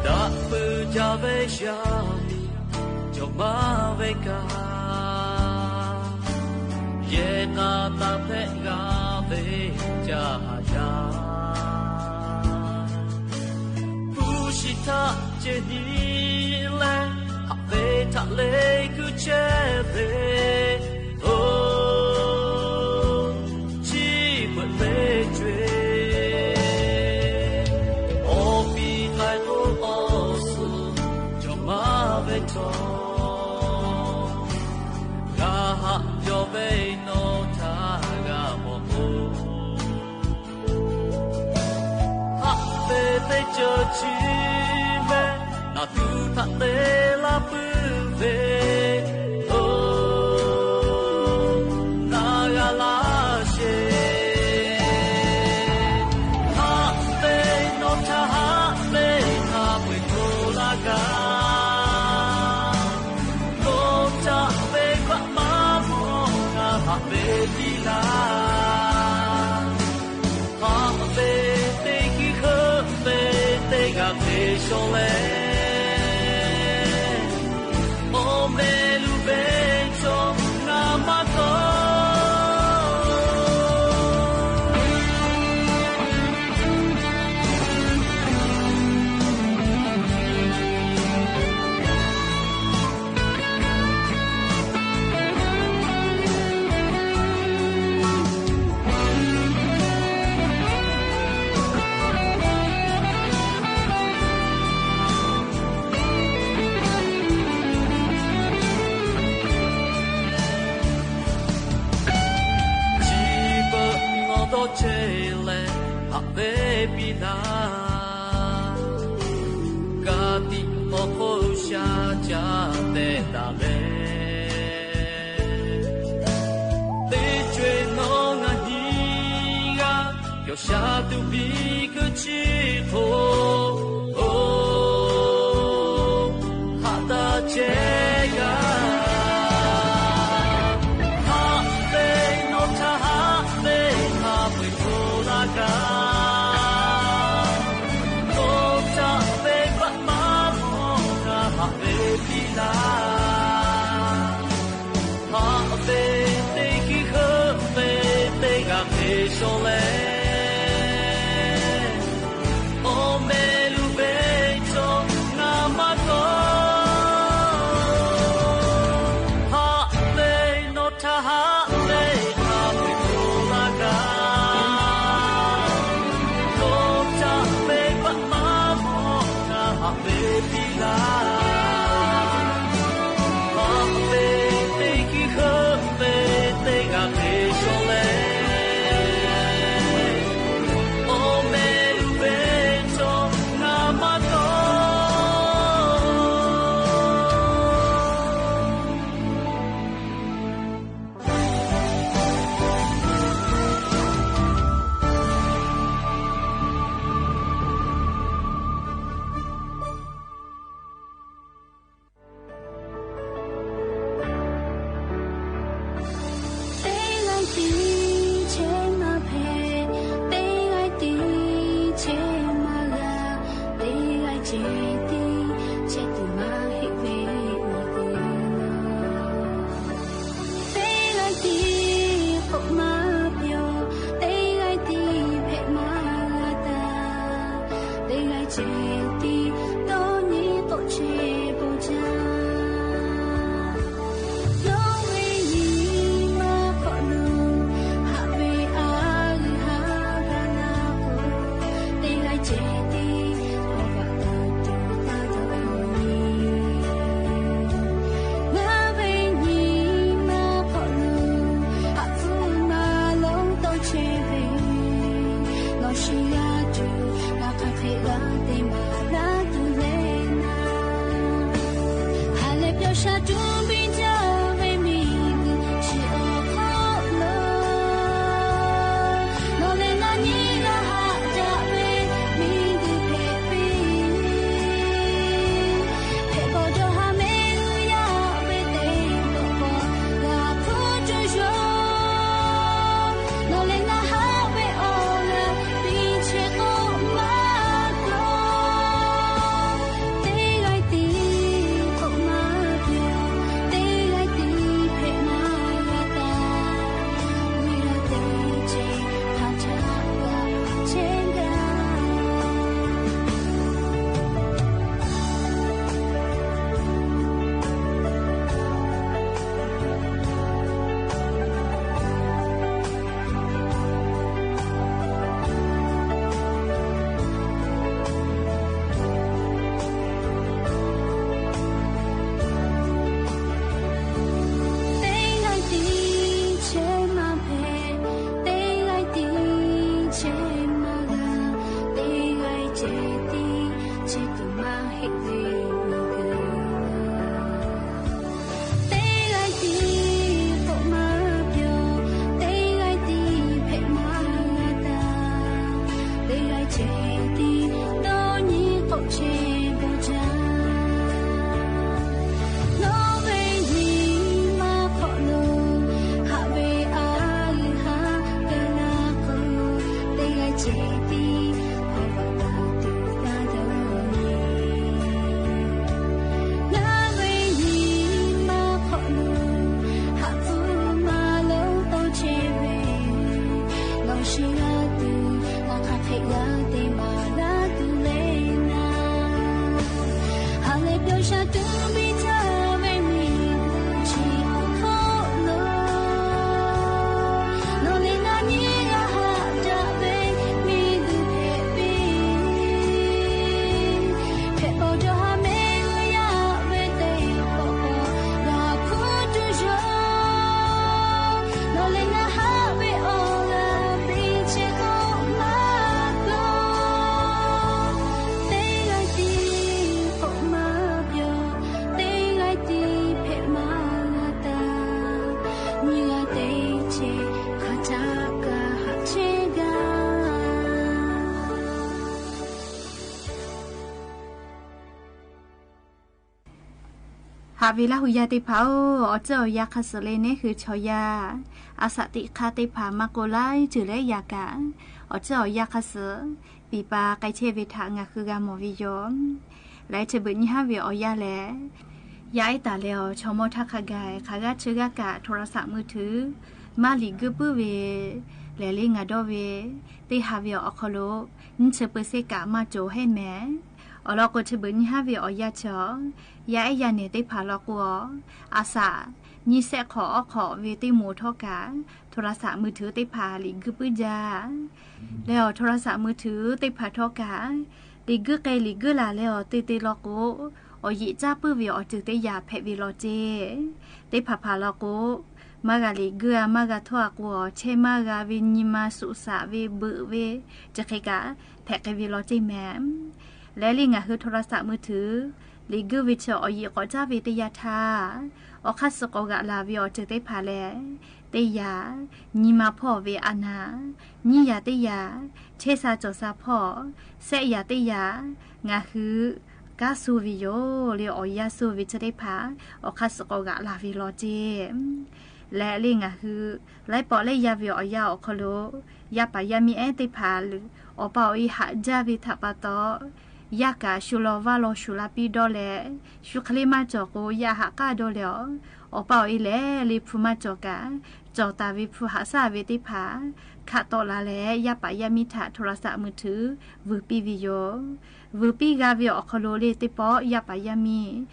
Daꞈ peuˬ jaˇ ve yaˇ miˇ cawˬ maˇ ve kaꞈ, yehˬ k'a taˇ hpehꞈ g'a ve jaˇ yaˇ. Hpu shi htaꞈ ceh nyi leh, haꞈ ve htaꞈ le kuˇ chehˇ ve, oˬ, chi beuꞈ teˇ co-e. Awˬ piˍ k'ai k'o awˬ suhˍ cawˬ maˇ ve htawˇ, g'a haꞈ yawˬ ve nawˬ htaꞈ g'a mawˬ k'o, haꞈ ve teˇ ceuˬ chi mehˍ, naˬ tuˬ htaꞈ te laˇ puiˉ ve, oˬ, naˬ g'a laˇ sheˍ. Haꞈ ve nawˬ htaꞈ haꞈ ve hk'a peu-eˬ hto laˇ gaˇ. Nawˬ htaꞈ ve kaꞈ maˇ mawˬ, ngaˬ haꞈ ve piˇ laˇ. Haꞈ ve teˇ hkiˇ heuˆ ve teˇ g'aˇ hk'e shawˍ leh, awˬ meh luˬ ve chaw ngaˬ maˇ kawˆ. Chi beuꞈ nawˬ dawˇ chehˇ leh haꞈ ve piˇ laˇ. Ka tiꞈ awˬ hk'oˆ sha caˇ tehꞈ taˍ leh, teˇ co-e nawˬ ngaˬ nyi g'aˇ cawˬ sha tuˬ piˇ kuiˬ chi hk'oˆ, oˬ, haꞈ taˇ chehˇ g'a. Haꞈ ve nawˬ htaꞈ haꞈ ve hk'a peu-eˬ hto laˇ gaˇ. Nawˬ htaꞈ ve kaꞈ maˇ mawˬ, ngaˬ haꞈ ve piˇ laˇ. Haꞈ ve teˇ hkiˇ heuˆ ve teˇ g'aˇ hk'e shawˍ leh, Htaˇ haꞈ ve hk'a peu-eˬ hto laˇ g'a, dawˇ caˇ ve paˆ maˇ maw, htaˇ haꞈ ve piˇ laˇ. Haꞈ ve teˇ hkiˇ heuˆ ve teˇ g'aˇ hk'e shawˍ leh, awˬ meh uˉ ve chaw htaꞈ maˇ tawˍ. Teˇ g'aˇ tiˉ chehˇ maˇ hpehꞈ, teˇ g'aˇ tiˉ chehˇ maˇ g'a, teˇ g'aˇ ceh tiˉ chehˇ tuˬ maˇ heˆ ve. Teˇ g'aˇ tiˉ k'oˆ maˇ pyawˬ, teˇ g'aˇ tiˉ hpehꞈ maˇ g'a taˇ, teˇ g'aˇ ceh tiˉ dawˇ nyi k'oˆ chehˇ bon jaˇ. Nawˬ ve nyi ma hk'aw lo haꞈ ve a g'uiˬ haˉ gaˬ la k'o, teˇ g'aˇ ceh tiˉ awˬ baˬ tuˬ taˇ dawˇ nyi. Ngaˬ ve nyi ma hk'aw lo haꞈ hpfuhˇ maˇ lonˉ tawˇ chehˇ ve, nawˬ shiˍ g'a tuˬ ngaˬ hk'aˬ hk'e g'a te maˍ laˇ tuˬ le naˍ. Ha lehˬ pyawˬ sha tuˬ biˇ jaˇ ve miˬguiˬ chi awˬ hk'aw lo, nawˬ lehˬ ngaˬ nyi g'a haꞈ jaˇ ve miˬguiˬ hpehꞈ piˇ. Hpehꞈ bawˬ jawˇ ha mehˆ g'uˇ yaˇ ve teˇ pawˆ pawˆ g'a hpuˇ tuˬ yoˬ. Nawˬ lehˬ ngaˬ haꞈ ve awˬ g'aˇ piˇ chehˇ k'oˆ maˇ kawꞈ. Teˇ g'aˇ tiˉ k'oˆ maˇ pyawˬ, teˇ g'aˇ tiˉ hpehꞈ maˇ g'a taˇ, g'uiˬ g'a teˇ ceh hk'a htaꞈ g'a chehˇ gaˇ. Teˇ g'aˇ tiˉ chehˇ maˇ hpehꞈ, teˇ g'aˇ tiˉ chehˇ maˇ g'a, teˇ g'aˇ ceh tiˉ chehˇ tuˬ maˇ heˆ ve. Teˇ g'aˇ tiˉ k'oˆ maˇ pyawˬ, teˇ g'aˇ tiˉ hpehꞈ maˇ g'a taˇ, teˇ g'aˇ ceh tiˉ dawˇ nyi k'oˆ chehˇ bon jaˇ. Nawˬ ve nyi ma hk'aw lo haꞈ ve a g'uiˬ haˉ gaˬ la k'o, teˇ g'aˇ ceh tiˉ awˬ baˬ taˇ tuˬ taˇ dawˇ nyi. Ngaˬ ve nyi ma hk'aw lo haꞈ hpfuhˇ maˇ lonˉ tawˇ chehˇ ve, nawˬ shiˍ g'a tuˬ ngaˬ hk'aˬ hk'e g'a te maˍ laˇ tuˬ le naˍ. Ha lehˬ pyawˬ sha tuˬ biˇ jaˇ ve miˬguiˬ chi awˬ hk'aw lo, nawˬ lehˬ ngaˬ nyi g'a haꞈ jaˇ ve miˬguiˬ hpehꞈ piˇ. Hpehꞈ bawˬ jawˇ ha mehˆ g'uˇ yaˇ ve teˇ pawˆ pawˆ g'a hpuˇ tuˬ yoˬ. Nawˬ lehˬ ngaˬ haꞈ ve awˬ g'aˇ piˇ chehˇ k'oˆ maˇ kawꞈ. Teˇ g'aˇ tiˉ k'oˆ maˇ pyawˬ, teˇ g'aˇ tiˉ hpehꞈ maˇ g'a taˇ, nyi g'a teˇ ceh hk'a htaꞈ kaꞈ haꞈ chehˇ gaˇ. Haꞈ ve Laˇ hu yaˇ teˇ hpaˍ-oˬ, awˬ tcuhˉ awˬ yanˇ hk'a suhˍ le neˉ hui chaw yaˇ a shaꞈ teꞈ hk'aˇ teˇ hpaˍ maˇ k'oˆ laiˉ ceuˬ leh yaꞈ kaꞈ, awˬ tcuhˉ awˬ yanˇ hk'a suhˍ piˍ pa k'ai chehˇ ve htaꞈ ngaˬ hui g'a mawˬ ve yoˬ. Laiˉ chi beuꞈ nyi haˉ ve awˬ yanˇ lehˬ, yaˇ ehˉ taˍ leh awˬ chaw mawˇ htaˇ hk'a gaˬ hk'aˬ g'aˇ chi g'aˇ kaꞈ โทรศัพท์มือถือ maˇ liꞈ guiˇ puiˉ ve lehˬ le ngaˬ dawˇ ve teˇ ha ve awˬ hk'aw lo nyiˇ chi peu sheˆ kaꞈ maˇ cawˬ heˆ mehˍ. Awˬ lawn k'o, chi beuꞈ nyi haˉ ve awˬ yanˇ chi awˬ, yaˇ ehˉ yaˇ nehˬ teˇ hpaˍ law k'o, a shaꞈ nyiˇ shehˆ hk'awꞈ awˉ hk'awꞈ ve teˇ moˍ htawˇ kaꞈ, โทรศัพท์มือถือ teˇ hpaˍ liꞈ guiˇ puiˉ jaˇ. Leh awˬ โทรศัพท์มือถือ teˇ hpaˍ htawˇ kaꞈ, liꞈ guiˇ k'ai liꞈ guiˇ laˬ leh awˬ te te law k'o, awˬ yeꞈ caˇ puiˉ ve awˬ ceuˬ teˇ yanˇ hpehꞈ ve law ceˇ. Teˇ hpaˍ hpaˍ law k'o, maˇ g'a liꞈ guiˇ a maˇ g'a htawˇ a k'o, awˬ chehˇ maˇ g'a ve nyi ma suꞈ shaꞈ ve beuꞈ ve, chi hk'e kaꞈ hpehꞈ k'ai ve law ceˇ mehˍ. Leh le ngaˬ hui โทรศัพท์มือถือ liꞈ guiˇ ve chi awˬ yeꞈ k'awꞈ caˇ ve teˇ yanˇ htaˇ, awˬ hk'aˇ suh k'awꞈ g'aꞈ laˬ ve awˬ ceuˬ teˇ hpaˍ lehˬ, teˇ yanˇ, nyi ma hpawˇ ve a naˍ, nyiˇ yanˇ teˇ yanˇ, chehˇ sha cawˬ sha hpawˇ, shehˆ yanˇ teˇ yanˇ, ngaˬ hui kanˉ suh ve yoˬ le. Awˬ yanˇ suh ve chi teˇ hpaˍ awˬ hk'aˇ suh k'awꞈ g'aꞈ laˬ ve law ceˇ. Leh le ngaˬ hui laiˉ pawˆ laiˉ yaˇ ve awˬ yanˇ awˬ hk'aw lo, yaˇ paˍ yaˇ miˇ ehˉ teˇ hpaˍ lehˬ, awˬ pa awˬ e haꞈ jaˇ ve htaꞈ pa taw, yaˇ kaꞈ shu law vaˇ law shuˍ la piˇ dawˇ leh, shu hk'e le maˇ cawˬ k'o, yaˇ haꞈ k'aˇ dawˇ leh awˬ, awˬ pa awˬ e lehˬ le hpu maˇ cawˬ kaꞈ, cawˬ taˍ ve hpu haꞈ shaˉ ve teˇ hpaˍ hkaˆ tawˆ la leh, yaˇ paˍ yaˇ miˇ htaꞈ โทรศัพท์มือถือ vuiˬ piˇ ve yoˬ. Vuiˬ piˇ g'a ve awˬ hk'aw lo le teˇ pawˆ yaˇ paˍ yaˇ miˇ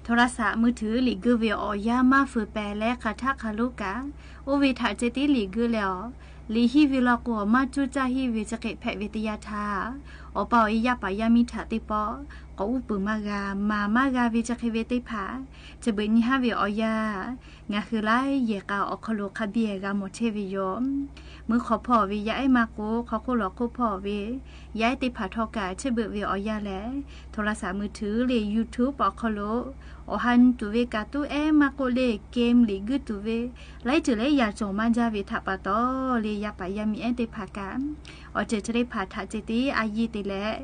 โทรศัพท์มือถือ liꞈ guiˇ ve awˬ yanˇ maˇ fuiˍ pehˍ leh hk'aˬ htaˆ hk'aˬ lonˉ kaꞈ, oˇ ve htaꞈ ceh tiˉ liꞈ guiˇ leh awˬ, liꞈ hiˆ ve law k'o, awˬ maˇ cuˇ caˇ hiˆ ve chi hk'e hpehꞈ ve teˇ yanˇ htaˇ, awˬ pa awˬ e yaˇ paˍ yaˇ miˇ htaꞈ teˇ pawˆ k'awꞈ uˉ peunˍ maˇ g'a, maˍ maˇ g'a ve chi hk'e ve teˇ hpaˍ, chi beuꞈ nyi haˉ ve awˬ yanˇ, ngaˬ hui laiˉ yehˬ k'a awˬ hk'aw lo hk'a biˇ g'a mawˬ chehˇ ve yoˬ. Meuˇ hk'aw hpawˇ ve yaˇ ehˉ maˇ k'o, hk'aw hk'oˆ lawˬ hk'oˆ hpawˇ ve yaˇ ehˉ teˇ hpaˍ htawˇ kaꞈ, chi beuꞈ ve awˬ yanˇ lehˬ โทรศัพท์มือถือ le YouTube awˬ hk'aw lo, awˬ ha nyi tuˬ ve kaˍ tuˉ ehˉ maˇ k'oˆ le, game liꞈ guiˇ tuˬ ve laiˉ ceuˬ laiˉ yaꞈ cawˬ maˇ jaˇ ve htaꞈ pa taw le, yaˇ paˍ yaˇ miˇ ehˉ teˇ hpaˍ kaꞈ, awˬ ceuˬ chi teˇ hpaˍ htaꞈ ceh tiˉ a yiˇ te leh,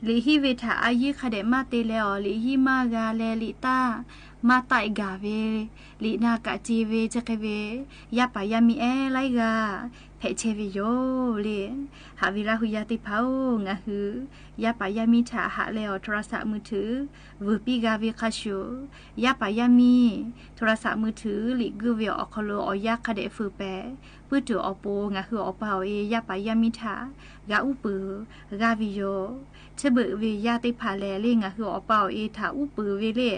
liꞈ hiˆ ve htaꞈ a yiˇ hk'a dehꞈ maˇ te leh awˬ, liꞈ hiˆ maˇ g'a leh liꞈ taˇ maˇ taˆ gaˬ ve, liꞈ na kaꞈ ce ve chi hk'e ve, yaˇ paˍ yaˇ miˇ ehˉ laiˉ g'aˇ hpehꞈ chehˇ ve yoˬ le. Haꞈ ve Laˇ hu yaˇ teˇ hpaˍ-oˬ, ngaˬ hui yaˇ paˍ yaˇ miˇ htaꞈ haꞈ leh awˬ โทรศัพท์มือถือ vuiˬ piˇ g'a ve hk'a shuˍ, yaˇ paˍ yaˇ miˇ โทรศัพท์มือถือ liꞈ guiˇ ve awˬ hk'aw lo awˬ yanˇ hk'a dehꞈ fuiˍ pehˍ puiˉ tuˬ awˬ pon, ngaˬ hui awˬ pa awˬ e yaˇ paˍ yaˇ miˇ htaꞈ g'a uˉ peunˍ g'a ve yoˬ. Chi beuꞈ ve yaˇ teˇ hpaˍ lehˬ le, ngaˬ hui awˬ pa awˬ e htaꞈ uˉ peunˍ ve le,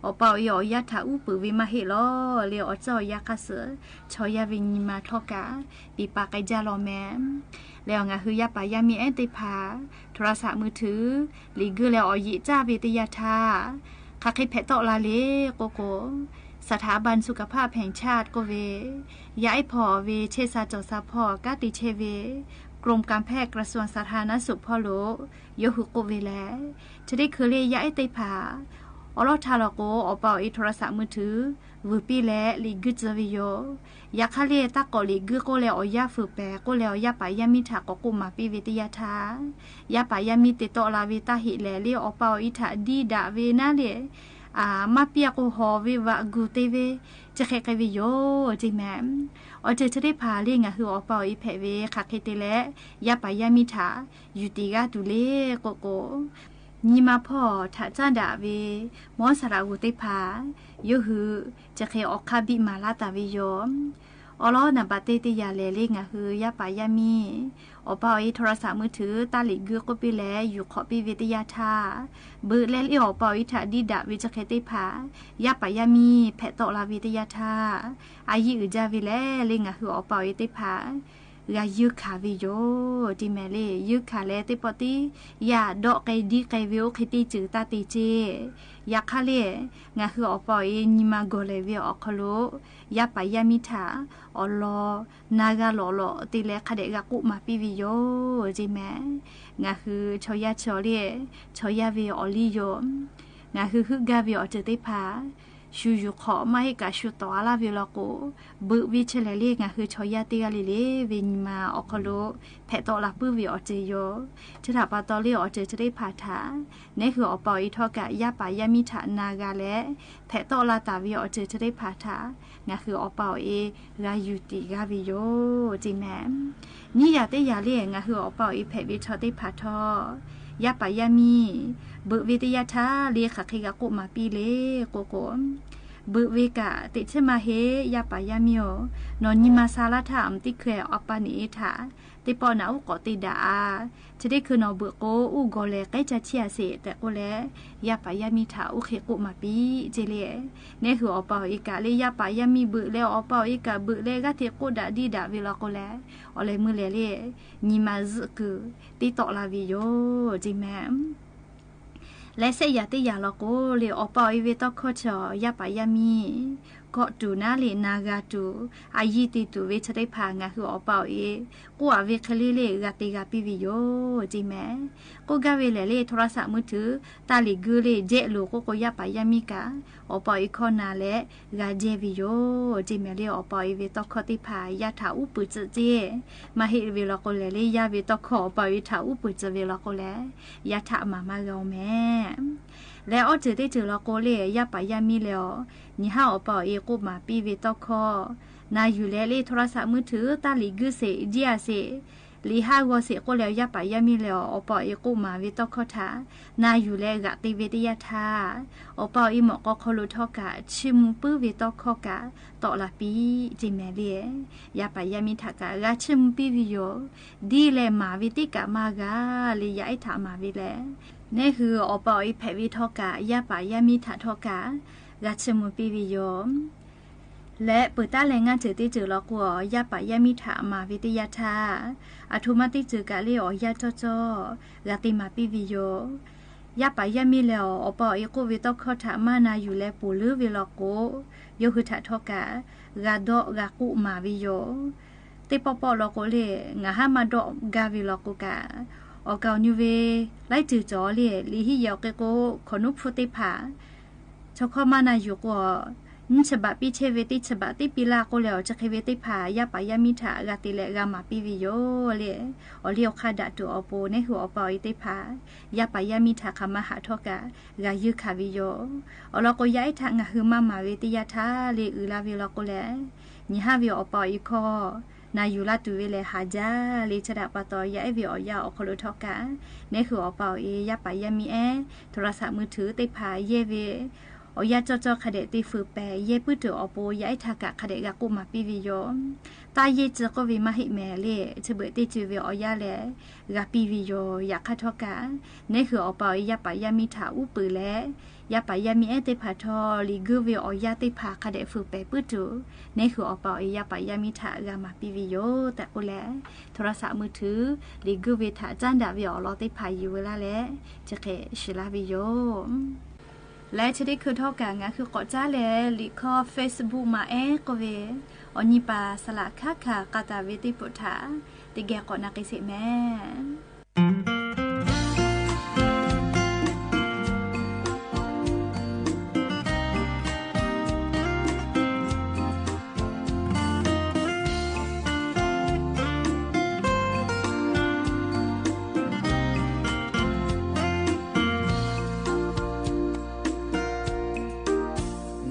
awˬ pa awˬ e awˬ yanˇ htaꞈ uˉ peunˍ ve maˇ heˆ lawˬ le. Awˬ ceuˬ awˬ yanˇ hk'a suh chaw yaˇ ve nyi ma htawˇ kaꞈ piˍ pa k'ai jaˇ law mehˍ. Leh awˬ ngaˬ hui yaˇ paˍ yaˇ miˇ ehˉ teˇ hpaˍ โทรศัพท์มือถือ liꞈ guiˇ leh awˬ yeꞈ caˇ ve teˇ yanˇ htaˇ, hk'aˬ hk'e hpehꞈ tawˆ la le k'oˆ k'o, สถาบันสุขภาพแห่งชาติ k'oˆ ve, yaˇ ehˉ hpawˇ ve chehˇ sha cawˬ sha hpawˇ kanˉ te chehˇ ve กรมการแพทย์ กระทรวงสาธารณสุข hpawˇ lo yawˇ hui k'oˆ ve lehˬ, chi teˇ hkui le yaˇ ehˉ teˇ hpaˍ awˬ lawˉ htaˇ law k'o, awˬ pa awˬ e โทรศัพท์มือถือ vuiˬ piˇ leh liꞈ guiˇ tcuh ve yoˬ. Yaꞈ hk'aˇ le taˇ k'awꞈ liꞈ guiˇ k'oˆ leh awˬ yanˇ fuiˍ pehˍ k'oˆ leh awˬ yaˇ paˍ yaˇ miˇ htaꞈ k'awꞈ k'oˆ maˍ piˇ ve teˇ yanˇ htaˇ, yaˇ paˍ yaˇ miˇ te tawˆ la ve taˇ heꞈ lehˬ le, awˬ pa awˬ e htaꞈ diˇ daꞈ ve naˉ le, maˇ piˇ a k'o hawˍ ve vaꞈ gu te ve, chi hk'e k'ai ve yoˬ ceˇ mehˍ. Awˬ ceuˬ chi teˇ hpaˍ le ngaˬ hui awˬ pa awˬ e hpehꞈ ve hk'aˬ hk'e te leh, yaˇ paˍ yaˇ miˇ htaꞈ yuˬ tiˍ g'aˇ tuˬ le k'oˆ k'o, nyi ma hpawˇ htaꞈ caˉ daꞈ ve mawˇ saˍ laꞈ g'uˬ teˇ hpaˍ yawˇ hui chi hk'e awˬ hk'aˇ biˇ maˍ laˇ taˍ ve yoˬ. Awˬ lawn naˍ baꞈ te teˇ yanˇ lehˬ le ngaˬ hui yaˇ paˍ yaˇ miˇ awˬ pa awˬ e โทรศัพท์มือถือ taˇ liꞈ guiˇ k'oˆ piˇ leh yuˬ hk'awꞈ piˇ ve teˇ yanˇ htaˇ, beuꞈ leh le awˬ pa awˬ e htaꞈ diˇ daꞈ ve chi hk'e teˇ hpaˍ yaˇ paˍ yaˇ miˇ hpehꞈ tawˆ la ve teˇ yanˇ htaˇ, a yiˇ uiˍ jaˇ ve lehˬ le ngaˬ hui awˬ pa awˬ e teˇ hpaˍ g'a yuˇ hkanˍ ve yoˬ ceˇ mehˍ le. Yuˇ hkanˍ leh teˇ pawˆ tiˉ yaˇ dawˆ k'ai diˇ k'ai ve oˇ hk'e teˇ ceuˬ taˇ te ceˇ. Yaꞈ hk'aˇ le, ngaˬ hui awˬ pa awˬ e nyi ma gawˬ lehˬ ve awˬ hk'aw lo yaˇ paˍ yaˇ miˇ htaꞈ awˬ lawn na g'a lawꞈ lawꞈ te leh hk'a dehꞈ g'a k'oˆ maˍ piˇ ve yoˬ ceˇ mehˍ. Ngaˬ hui chaw yaˇ chaw le, chaw yaˇ ve awˬ liˇ yoˬ. Ngaˬ hui heuˆ gaˇ ve awˬ ceuˬ teˇ hpaˍ shu yuˬ hk'awꞈ maˇ heˆ kaꞈ shu tawˍ a laˇ ve law k'o, beuꞈ ve chi lehˬ le ngaˬ hui chaw yaˇ teˇ g'aˇ le le ve nyi ma awˬ hk'aw lo hpehꞈ tawˆ la puiˉ ve awˬ ceuˬ yoˬ. Chi htaꞈ pa taw le awˬ ceuˬ chi teˇ hpaˍ htaꞈ nehˉ hui awˬ pa awˬ e htawˇ kaꞈ yaˇ paˍ yaˇ miˇ htaꞈ na g'a leh hpehꞈ tawˆ la taˍ ve awˬ ceuˬ chi teˇ hpaˍ htaꞈ ngaˬ hui awˬ pa awˬ e g'a yuˬ tiˍ g'a ve yoˬ ceˇ mehˍ. Nyiˇ yanˇ teˇ yanˇ le ngaˬ hui awˬ pa awˬ e hpehꞈ ve chaw teˇ hpaˍ htawˇ, yaˇ paˍ yaˇ miˇ beuꞈ ve teˇ yanˇ htaˇ le hk'aˬ hk'e g'a k'oˆ maˍ piˇ le k'oˆ k'o, Beuꞈ ve kaꞈ teꞈ chiˉ maˇ heˆ, yaˇ paˍ yaˇ miˇ-oˬ. Nawˬ nyi ma sha laˇ htaˇ, a mvuhˇ teˇ hkui awˬ pa neꞈ e htaꞈ teˇ pawˆ naꞈ uˉ k'awꞈ te daꞈ-a. Chi teˇ hkui nawˬ beuꞈ k'o, uˉ gawˬ lehˬ k'ehˉ ca chiˇ-a sheˍ tehꞈ k'oˆ leh, yaˇ paˍ yaˇ miˇ htaꞈ oˇ hk'e k'oˆ maˍ piˇ ceˇ le. Neˇ hui awˬ pa awˬ e kaꞈ le, yaˇ paˍ yaˇ miˇ beuꞈ leh awˬ pa awˬ e kaꞈ beuꞈ leh g'aˇ hteꞈ k'oˆ daꞈ diˇ daꞈ ve law k'o leh, awˬ lehˬ meuˇ lehˬ le, nyi ma zuhˆ kuiˬ teˇ tawˆ la ve yoˬ ceˇ mehˍ. Leh shehˆ yaꞈ teˇ yaꞈ law k'o le, awˬ pa awˬ e ve tawˇ hkawˇ chi yaˇ paˍ yaˇ miˇ kawˆ tuˬ naˉ le, na g'a tuˬ, a yiˇ te tuˬ ve chi teˇ hpaˍ ngaˬ hui awˬ pa awˬ e k'oˆ-a ve hk'e le le g'a te g'a piˇ ve yoˬ ceˇ mehˍ. K'oˆ gaˇ ve lehˬ le, โทรศัพท์มือถือ taˇ liꞈ guˇ le jehˆ loˬ k'oˆ k'o, yaˇ paˍ yaˇ miˇ kaꞈ awˬ pa awˬ e hkawˇ na leh g'a jehˇ ve yoˬ ceˇ mehˍ le. Awˬ pa awˬ e ve tawˇ hkawˇ teˇ hpaˍ yaˇ htaꞈ uˉ peunˍ tcuh ceˇ. Maˇ heˆ ve law k'o lehˬ le, yaˇ ve tawˇ hkawˇ awˬ pa awˬ e htaꞈ uˉ peunˍ tcuh ve law k'o lehˬ, yaˇ htaꞈ maˍ maˇ g'a-oˬ mehˍ. Leh awˬ ceuˬ teˇ ceuˬ law k'o le, yaˇ paˍ yaˇ miˇ leh awˬ nyi haˉ awˬ pa awˬ e k'oˆ maˍ piˇ ve tawˇ hkawˇ na yuˬ leh le, โทรศัพท์มือถือ taˇ liꞈ guˇ sheˍ, jiˇ-a sheˍ, liꞈ haˉ g'aw sheˍ k'oˆ leh, yaˇ paˍ yaˇ miˇ leh awˬ pa awˬ e k'oˆ maˍ ve tawˇ hkawˇ htaꞈ na yuˬ leh g'aꞈ te ve teˇ yanˇ htaˇ, awˬ pa awˬ e mawꞈ k'aw hk'aw lo htawˇ kaꞈ chiˇ mvuh puiˉ ve tawˇ hkawˇ kaꞈ tawˆ la piˇ ceˇ mehˍ le. Yaˇ paˍ yaˇ miˇ htaꞈ kaꞈ g'a chiˇ mvuh piˇ ve yoˬ. Diˇ leh maˍ ve teˇ kaꞈ maˇ g'a le, yaˇ ehˉ htaꞈ maˍ ve lehˬ, neˇ hui awˬ pa awˬ e hpehꞈ ve htawˇ kaꞈ, yaˇ paˍ yaˇ miˇ htaꞈ htawˇ kaꞈ g'a chiˇ mvuh piˇ ve yoˬ. Leh peuˬ taˉ leh ngaˇ ceuˬ teˇ ceuˬ law k'o, yaˇ paˍ yaˇ miˇ htaꞈ maˍ ve teˇ yanˇ htaˇ, aˬ htoꞈ ma teˇ ceuˬ kaꞈ le awˬ yanˇ cawˇ cawˇ g'a te maˍ piˇ ve yoˬ. Yaˇ paˍ yaˇ miˇ leh awˬ pa awˬ e k'oˆ ve tawˇ hkawˇ htaꞈ maˇ na yuˬ leh ponˬ leuˉ ve law k'o, yawˇ hui htaꞈ htawˇ kaꞈ g'a dawˆ g'a k'oˆ maˍ ve yoˬ. Teˇ pawˆ pawˆ law k'o le, ngaˬ haˉ maˇ dawˆ gaˇ ve law k'o kaꞈ, awˬ kaˍ awˬ nyi ve laiˉ ceuˬ cawˬ le, liꞈ hiˉ yehˬ awˬ hk'e k'o, hkawꞈ nuˉ hpfuhˇ teˇ hpaˍ chaw hkawˇ maˇ na yuˬ k'o, nyiˇ chi baꞈ piˇ chehˇ ve teˇ chi baꞈ teˇ piˇ laˇ k'oˆ leh, awˬ chi hk'e ve teˇ hpaˍ yaˇ paˍ yaˇ miˇ htaꞈ g'a te leh g'a maˍ piˇ ve yoˬ le. Awˬ liˇ awˬ hk'aˇ daꞈ tuˬ awˬ pon neˇ hui awˬ pa awˬ e teˇ hpaˍ yaˇ paˍ yaˇ miˇ htaꞈ hk'aˬ ma haꞈ htawˇ kaꞈ g'a yeunˇ hkanˍ ve yoˬ. Awˬ lawn k'o, yaˇ ehˉ htaꞈ ngaˬ hui maˇ maˍ ve teˇ yanˇ htaˇ le uiˍ la ve law k'o leh, nyi haˉ ve awˬ pa awˬ e hkawˇ na yuˬ laˇ tuˬ ve lehˬ haˍ jaˇ le. Chi htaꞈ pa taw, yaˇ ehˉ ve awˬ yanˇ awˬ hk'aw lo htawˇ kaꞈ, neˇ hui awˬ pa awˬ e yaˇ paˍ yaˇ miˇ ehˉ โทรศัพท์มือถือ teˇ hpaˍ yehˇ ve awˬ yanˇ cawˇ cawˇ hk'a dehꞈ te fuiˍ pehˍ yehˇ puiˉ tuˬ awˬ pon yaˇ ehˉ htaꞈ kaꞈ hk'a dehꞈ g'a k'oˆ maˍ piˇ ve yoˬ. Taˇ yehˇ tcuh k'oˆ ve maˇ heˆ mehˍ le, chi beuꞈ teˇ ceuˬ ve awˬ yanˇ lehˬ g'a piˇ ve yoˬ. Yaꞈ hk'aˇ htawˇ kaꞈ, neˇ hui awˬ pa awˬ e yaˇ paˍ yaˇ miˇ htaꞈ uˉ peunˍ leh, yaˇ paˍ yaˇ miˇ ehˉ teˇ hpaˍ htawˇ liꞈ guˇ ve awˬ yanˇ teˇ hpaˍ hk'a dehꞈ fuiˍ pehˍ puiˉ tuˬ, neˇ hui awˬ pa awˬ e yaˇ paˍ yaˇ miˇ htaꞈ g'a maˍ piˇ ve yoˬ tehꞈ k'oˆ leh, โทรศัพท์มือถือ liꞈ guˇ ve htaꞈ caˉ daꞈ ve awˬ lawn teˇ hpaˍ yuˬ ve laˇ leh, chi hk'e shiˍ laˇ ve yoˬ. Leh chi teˇ hkui htawˇ kaꞈ ngaˬ hui k'awꞈ caˉ leh liꞈ hkawˇ Facebook ma ehˉ k'oˆ ve awˬ nyi paˍ saˍ laꞈ hkaˉ hkanˍ k'a taˍ ve teˇ pawˆ htaꞈ teˇ geh k'awꞈ na k'ai sheˍ mehˍ.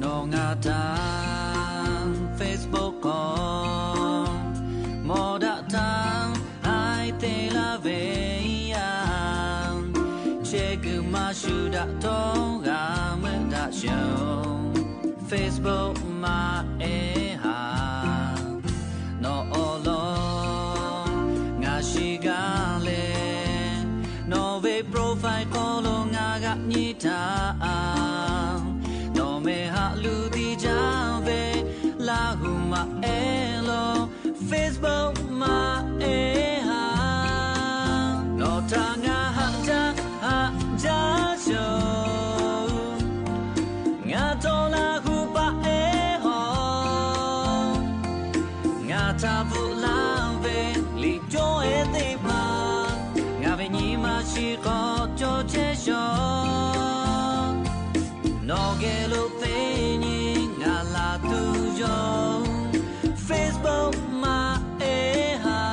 Nawˬ ngaˬ htaꞈ Facebook k'awꞈ mawˬ daꞈ htaˇ, haiˬ te laˇ ve yaˇ, chehˇ kuiˬ maˇ shuˍ daꞈ htawˇ g'a meuˆ daꞈ sheˍ-oˬ. Facebook maˇ ehˉ haˍ, nawˬ awˬ lawn ngaˬ shiˍ gaˇ leh, nawˬ ve profile hk'aw lo ngaˬ g'aꞈ nyi htaˇ, nawˬ meh haꞈ luˬ tiˇ jaˇ ve Laˇ huˍ maˇ ehˉ lawˬ, Facebook maˇ ehˉ haˍ. Nawˬ htaꞈ ngaˬ haꞈ jaˇ haꞈ jaˇ sheˍ-oˬ. Ngaˬ htawˇ Laˇ huˍ paˍ ehˉ hawˬ, ngaˬ htaꞈ bvuhꞈ laˇ ve liꞈ cawˇ ehˉ teˇ hpaˍ, ngaˬ ve nyi ma shiˍ k'awꞈ cawˬ chehˇ sheˍ-oˬ. Nawˬ geh lo teˇ nyi ngaˬ laˬ tuˬ yoˬ, Facebook maˇ ehˉ haˍ.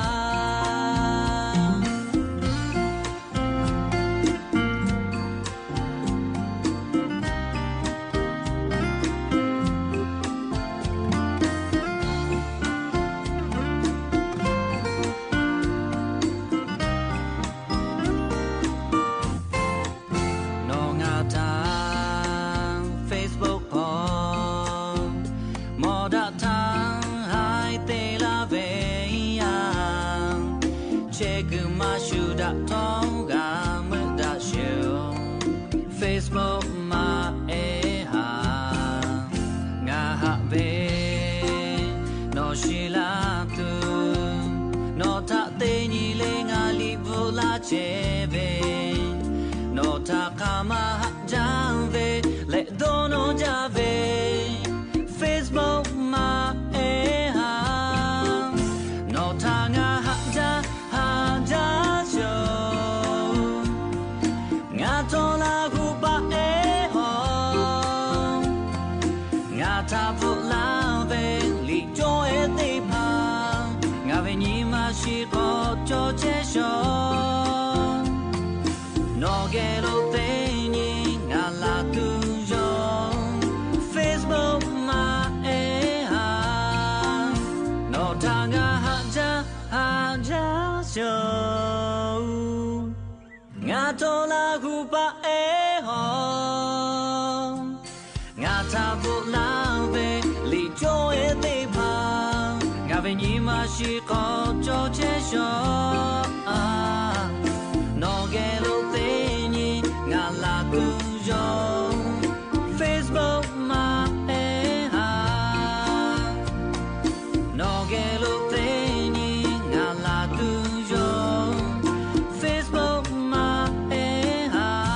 Shiˍ laˇ tuˬ, nawˬ htaꞈ teˇ nyi le ngaˬ liꞈ bvuhꞈ laˇ chehˇ ve, nawˬ htaꞈ hk'aˬ ma haꞈ jaˇ ve leh dawˇ nawˇ jaˇ ve, Facebook maˇ ehˉ haˍ. Nawˬ htaꞈ ngaˬ haꞈ jaˇ haꞈ jaˇ shaˍ oˬ. Ngaˬ htawˇ Laˇ hu paˍ ehˉ hawˬ, ngaˬ htaꞈ bvuhꞈ laˇ ve liꞈ cawˇ ehˉ teˇ hpaˍ, ngaˬ ve nyi ma shiˍ k'awꞈ cawˬ chehˇ shaˍ. Nawˬ geh lo teˇ nyi ngaˬ laˬ tuˬ yoˬ. Facebook maˇ ehˉ haˍ, nawˬ htaꞈ ngaˬ haꞈ jaˇ haꞈ jaˇ shaˍ oˬ. Ngaˬ htawˇ Laˇ hu paˍ ehˉ hawˬ, ngaˬ htaꞈ bvuhꞈ laˇ ve liꞈ cawˇ ehˉ teˇ hpaˍ, ngaˬ ve nyi ma shiˍ k'awꞈ cawˬ chehˇ shaˍ. Nawˬ geh lo teˇ nyi ngaˬ laˬ tuˬ yoˬ. Facebook maˇ ehˉ haˍ, nawˬ geh lo teˇ nyi ngaˬ laˬ tuˬ yoˬ. Facebook maˇ ehˉ haˍ.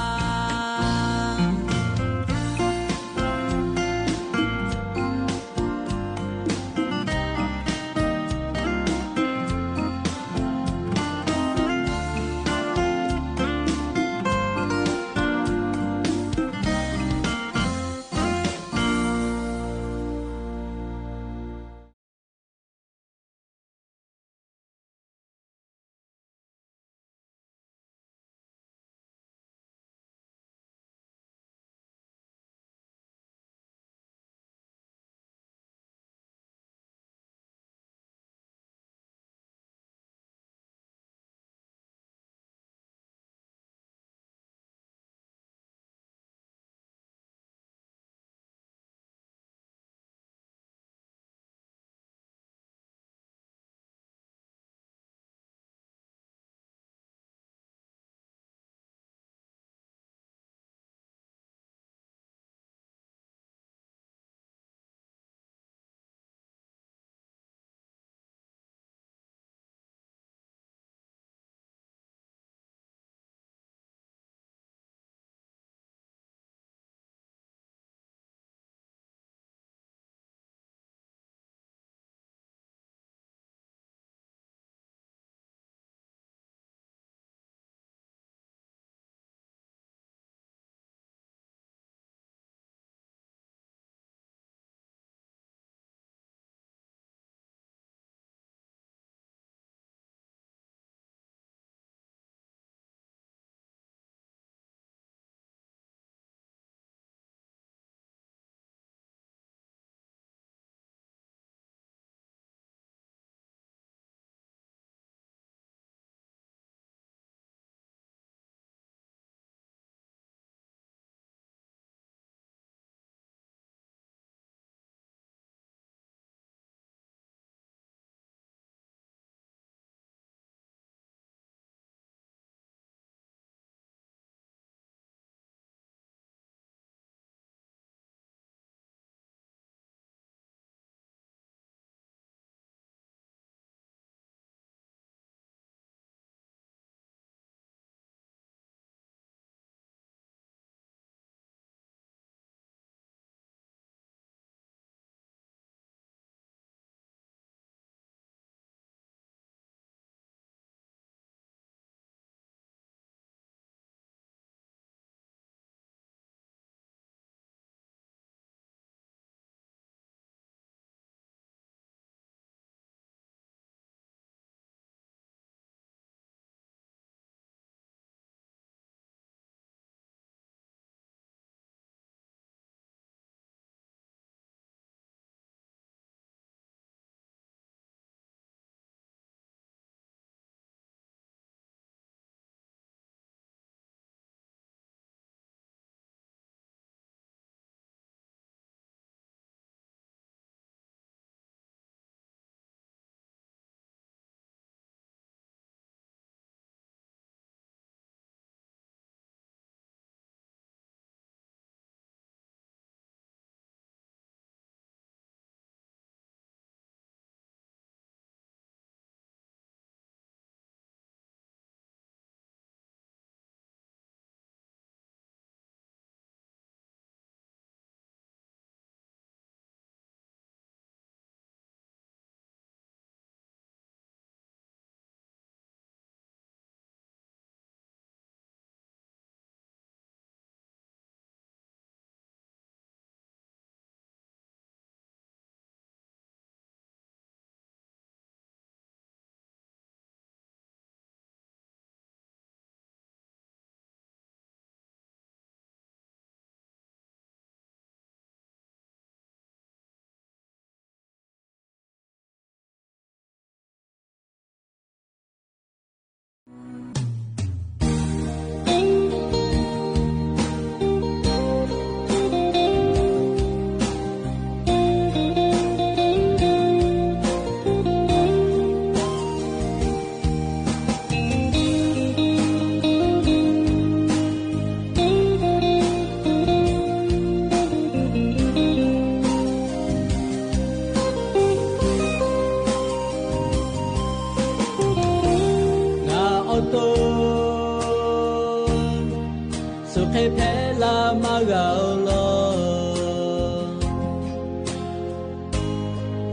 hpehꞈ la maˇ g'a-o law.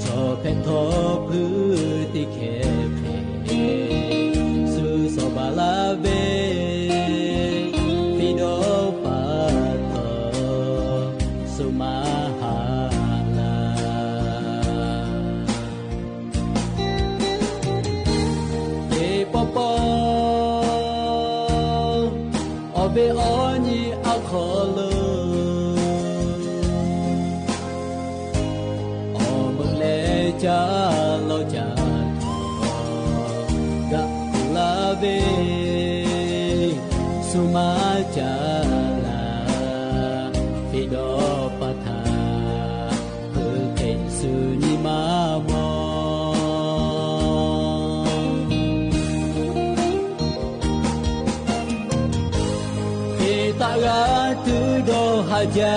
Chaw hpehꞈ htawˇ hpuiˇ teˇ hkeh hk'e, suh shawˍ baˬ laˇ ve, fiˇ dawˇ pa taw, suh maˇ haˍ laˇ. Teˇ pawˆ pawˆ, awˬ ve awˬ nyi aˉ hk'aw lo, awˬ meuꞈ leh caˇ lawˇ caˇ htawˇ, g'aꞈ tuˬ laˇ ve, suh maˇ caˇ laˇ. Fiˇ dawˇ pa htaꞈ hpeuꞈ hk'e, suh nyi ma mawˬ. Hk'e taˆ g'a tuˬ dawˇ haˍ jaˇ,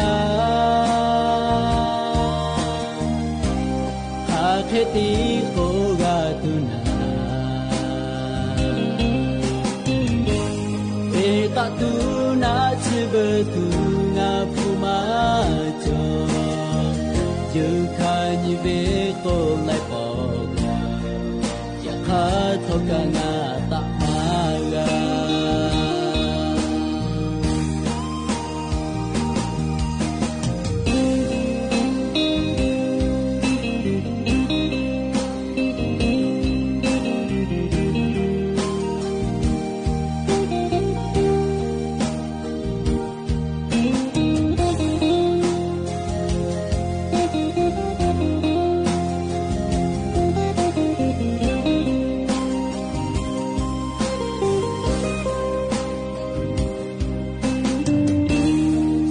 hk'aˬ hk'e tiˉ k'oˆ g'a tuˬ naˍ. Te taˆ tuˬ naˆ tsuhˇ veuˬ tuˬ ngaˬ hpu maˇ cawˬ. Yeuˬ hkanˍ nyi ve k'oˆ laiˉ pawˆ g'a, yaꞈ hk'aˇ htawˇ kaꞈ ngaˬ taˆ maˇ g'a.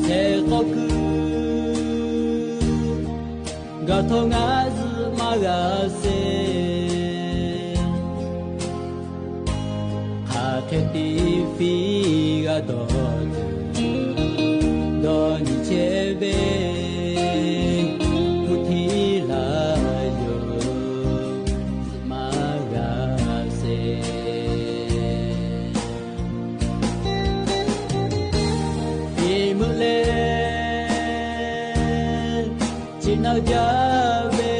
Shehˍ k'aw kuiˬ gaˬ htawˇ ngaˬ zuhꞈ maˇ g'a sheˍ. Hk'aˬ hk'e tiˉ fiˇ g'a dawˬ tuˬ, dawˇ nyi chehˇ ve, hpu htiˇ laˇ yoˬ, zuhꞈ maˇ g'a sheˍ. Iˉ meuꞈ leh chi naˆ jaˇ ve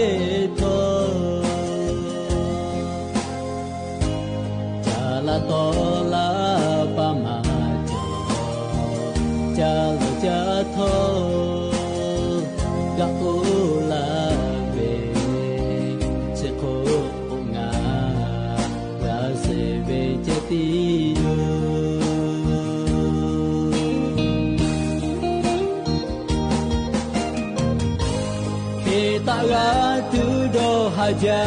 htawˇ, caˇ laˇ tawˆ laˇ paˇ maˇ cawˬ. Caˇ lawˬ caˇ htawˇ, g'aꞈ k'oˆ laˇ ve, chi hk'oˆ k'o ngaˬ g'a sheˍ ve ceh tiˉ yoˬ. Hk'e taˆ g'a tuˬ dawˇ haˍ jaˇ,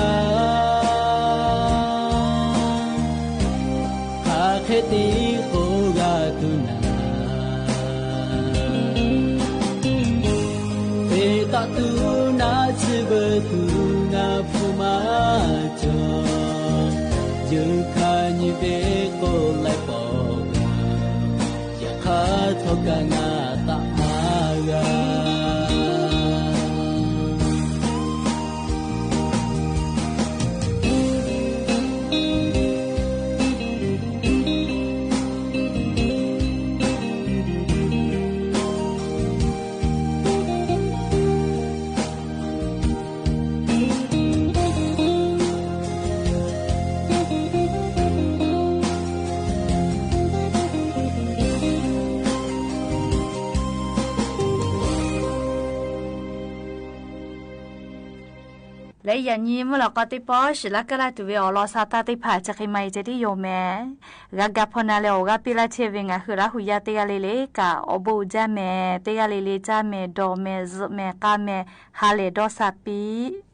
hk'aˬ hk'e tiˉ k'oˆ g'a tuˬ naˍ. Te taˆ tuˬ naˆ tsuhˇ veuˬ tuˬ ngaˬ hpu maˇ cawˬ. Yeuˬ hkanˍ nyi ve k'oˆ laiˉ pawˆ g'a, yaꞈ hk'aˇ htawˇ kaꞈ ngaˬ taˆ maˇ g'a. Leh yaꞈ nyi mvuhˇ lawꞈ k'aw teˇ pawˆ shiˍ laˇ kaˇ laˇ tuˬ ve awˬ lawn sha taˇ teˇ hpaˍ chi hk'e maˇ heˆ ceh tiˉ yoˬ mehˍ. G'a ga hpaw na leh awˬ g'aˇ piˇ laˇ chehˇ ve ngaˬ hui Laˇ huˍ yaˇ teˇ g'aˇ le le kaꞈ awˬ bon uiˍ jaˇ mehˍ. Teˇ g'aˇ le le caˇ mehˍ, dawˬ mehˍ, zuhꞈ mehˍ, k'a mehˍ, ha lehˬ dawˇ sha piˇ.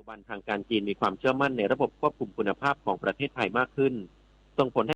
วัน ทางการจีนมีความเชื่อมั่นในระบบควบคุมคุณภาพของประเทศไทยมากขึ้น ส่งผล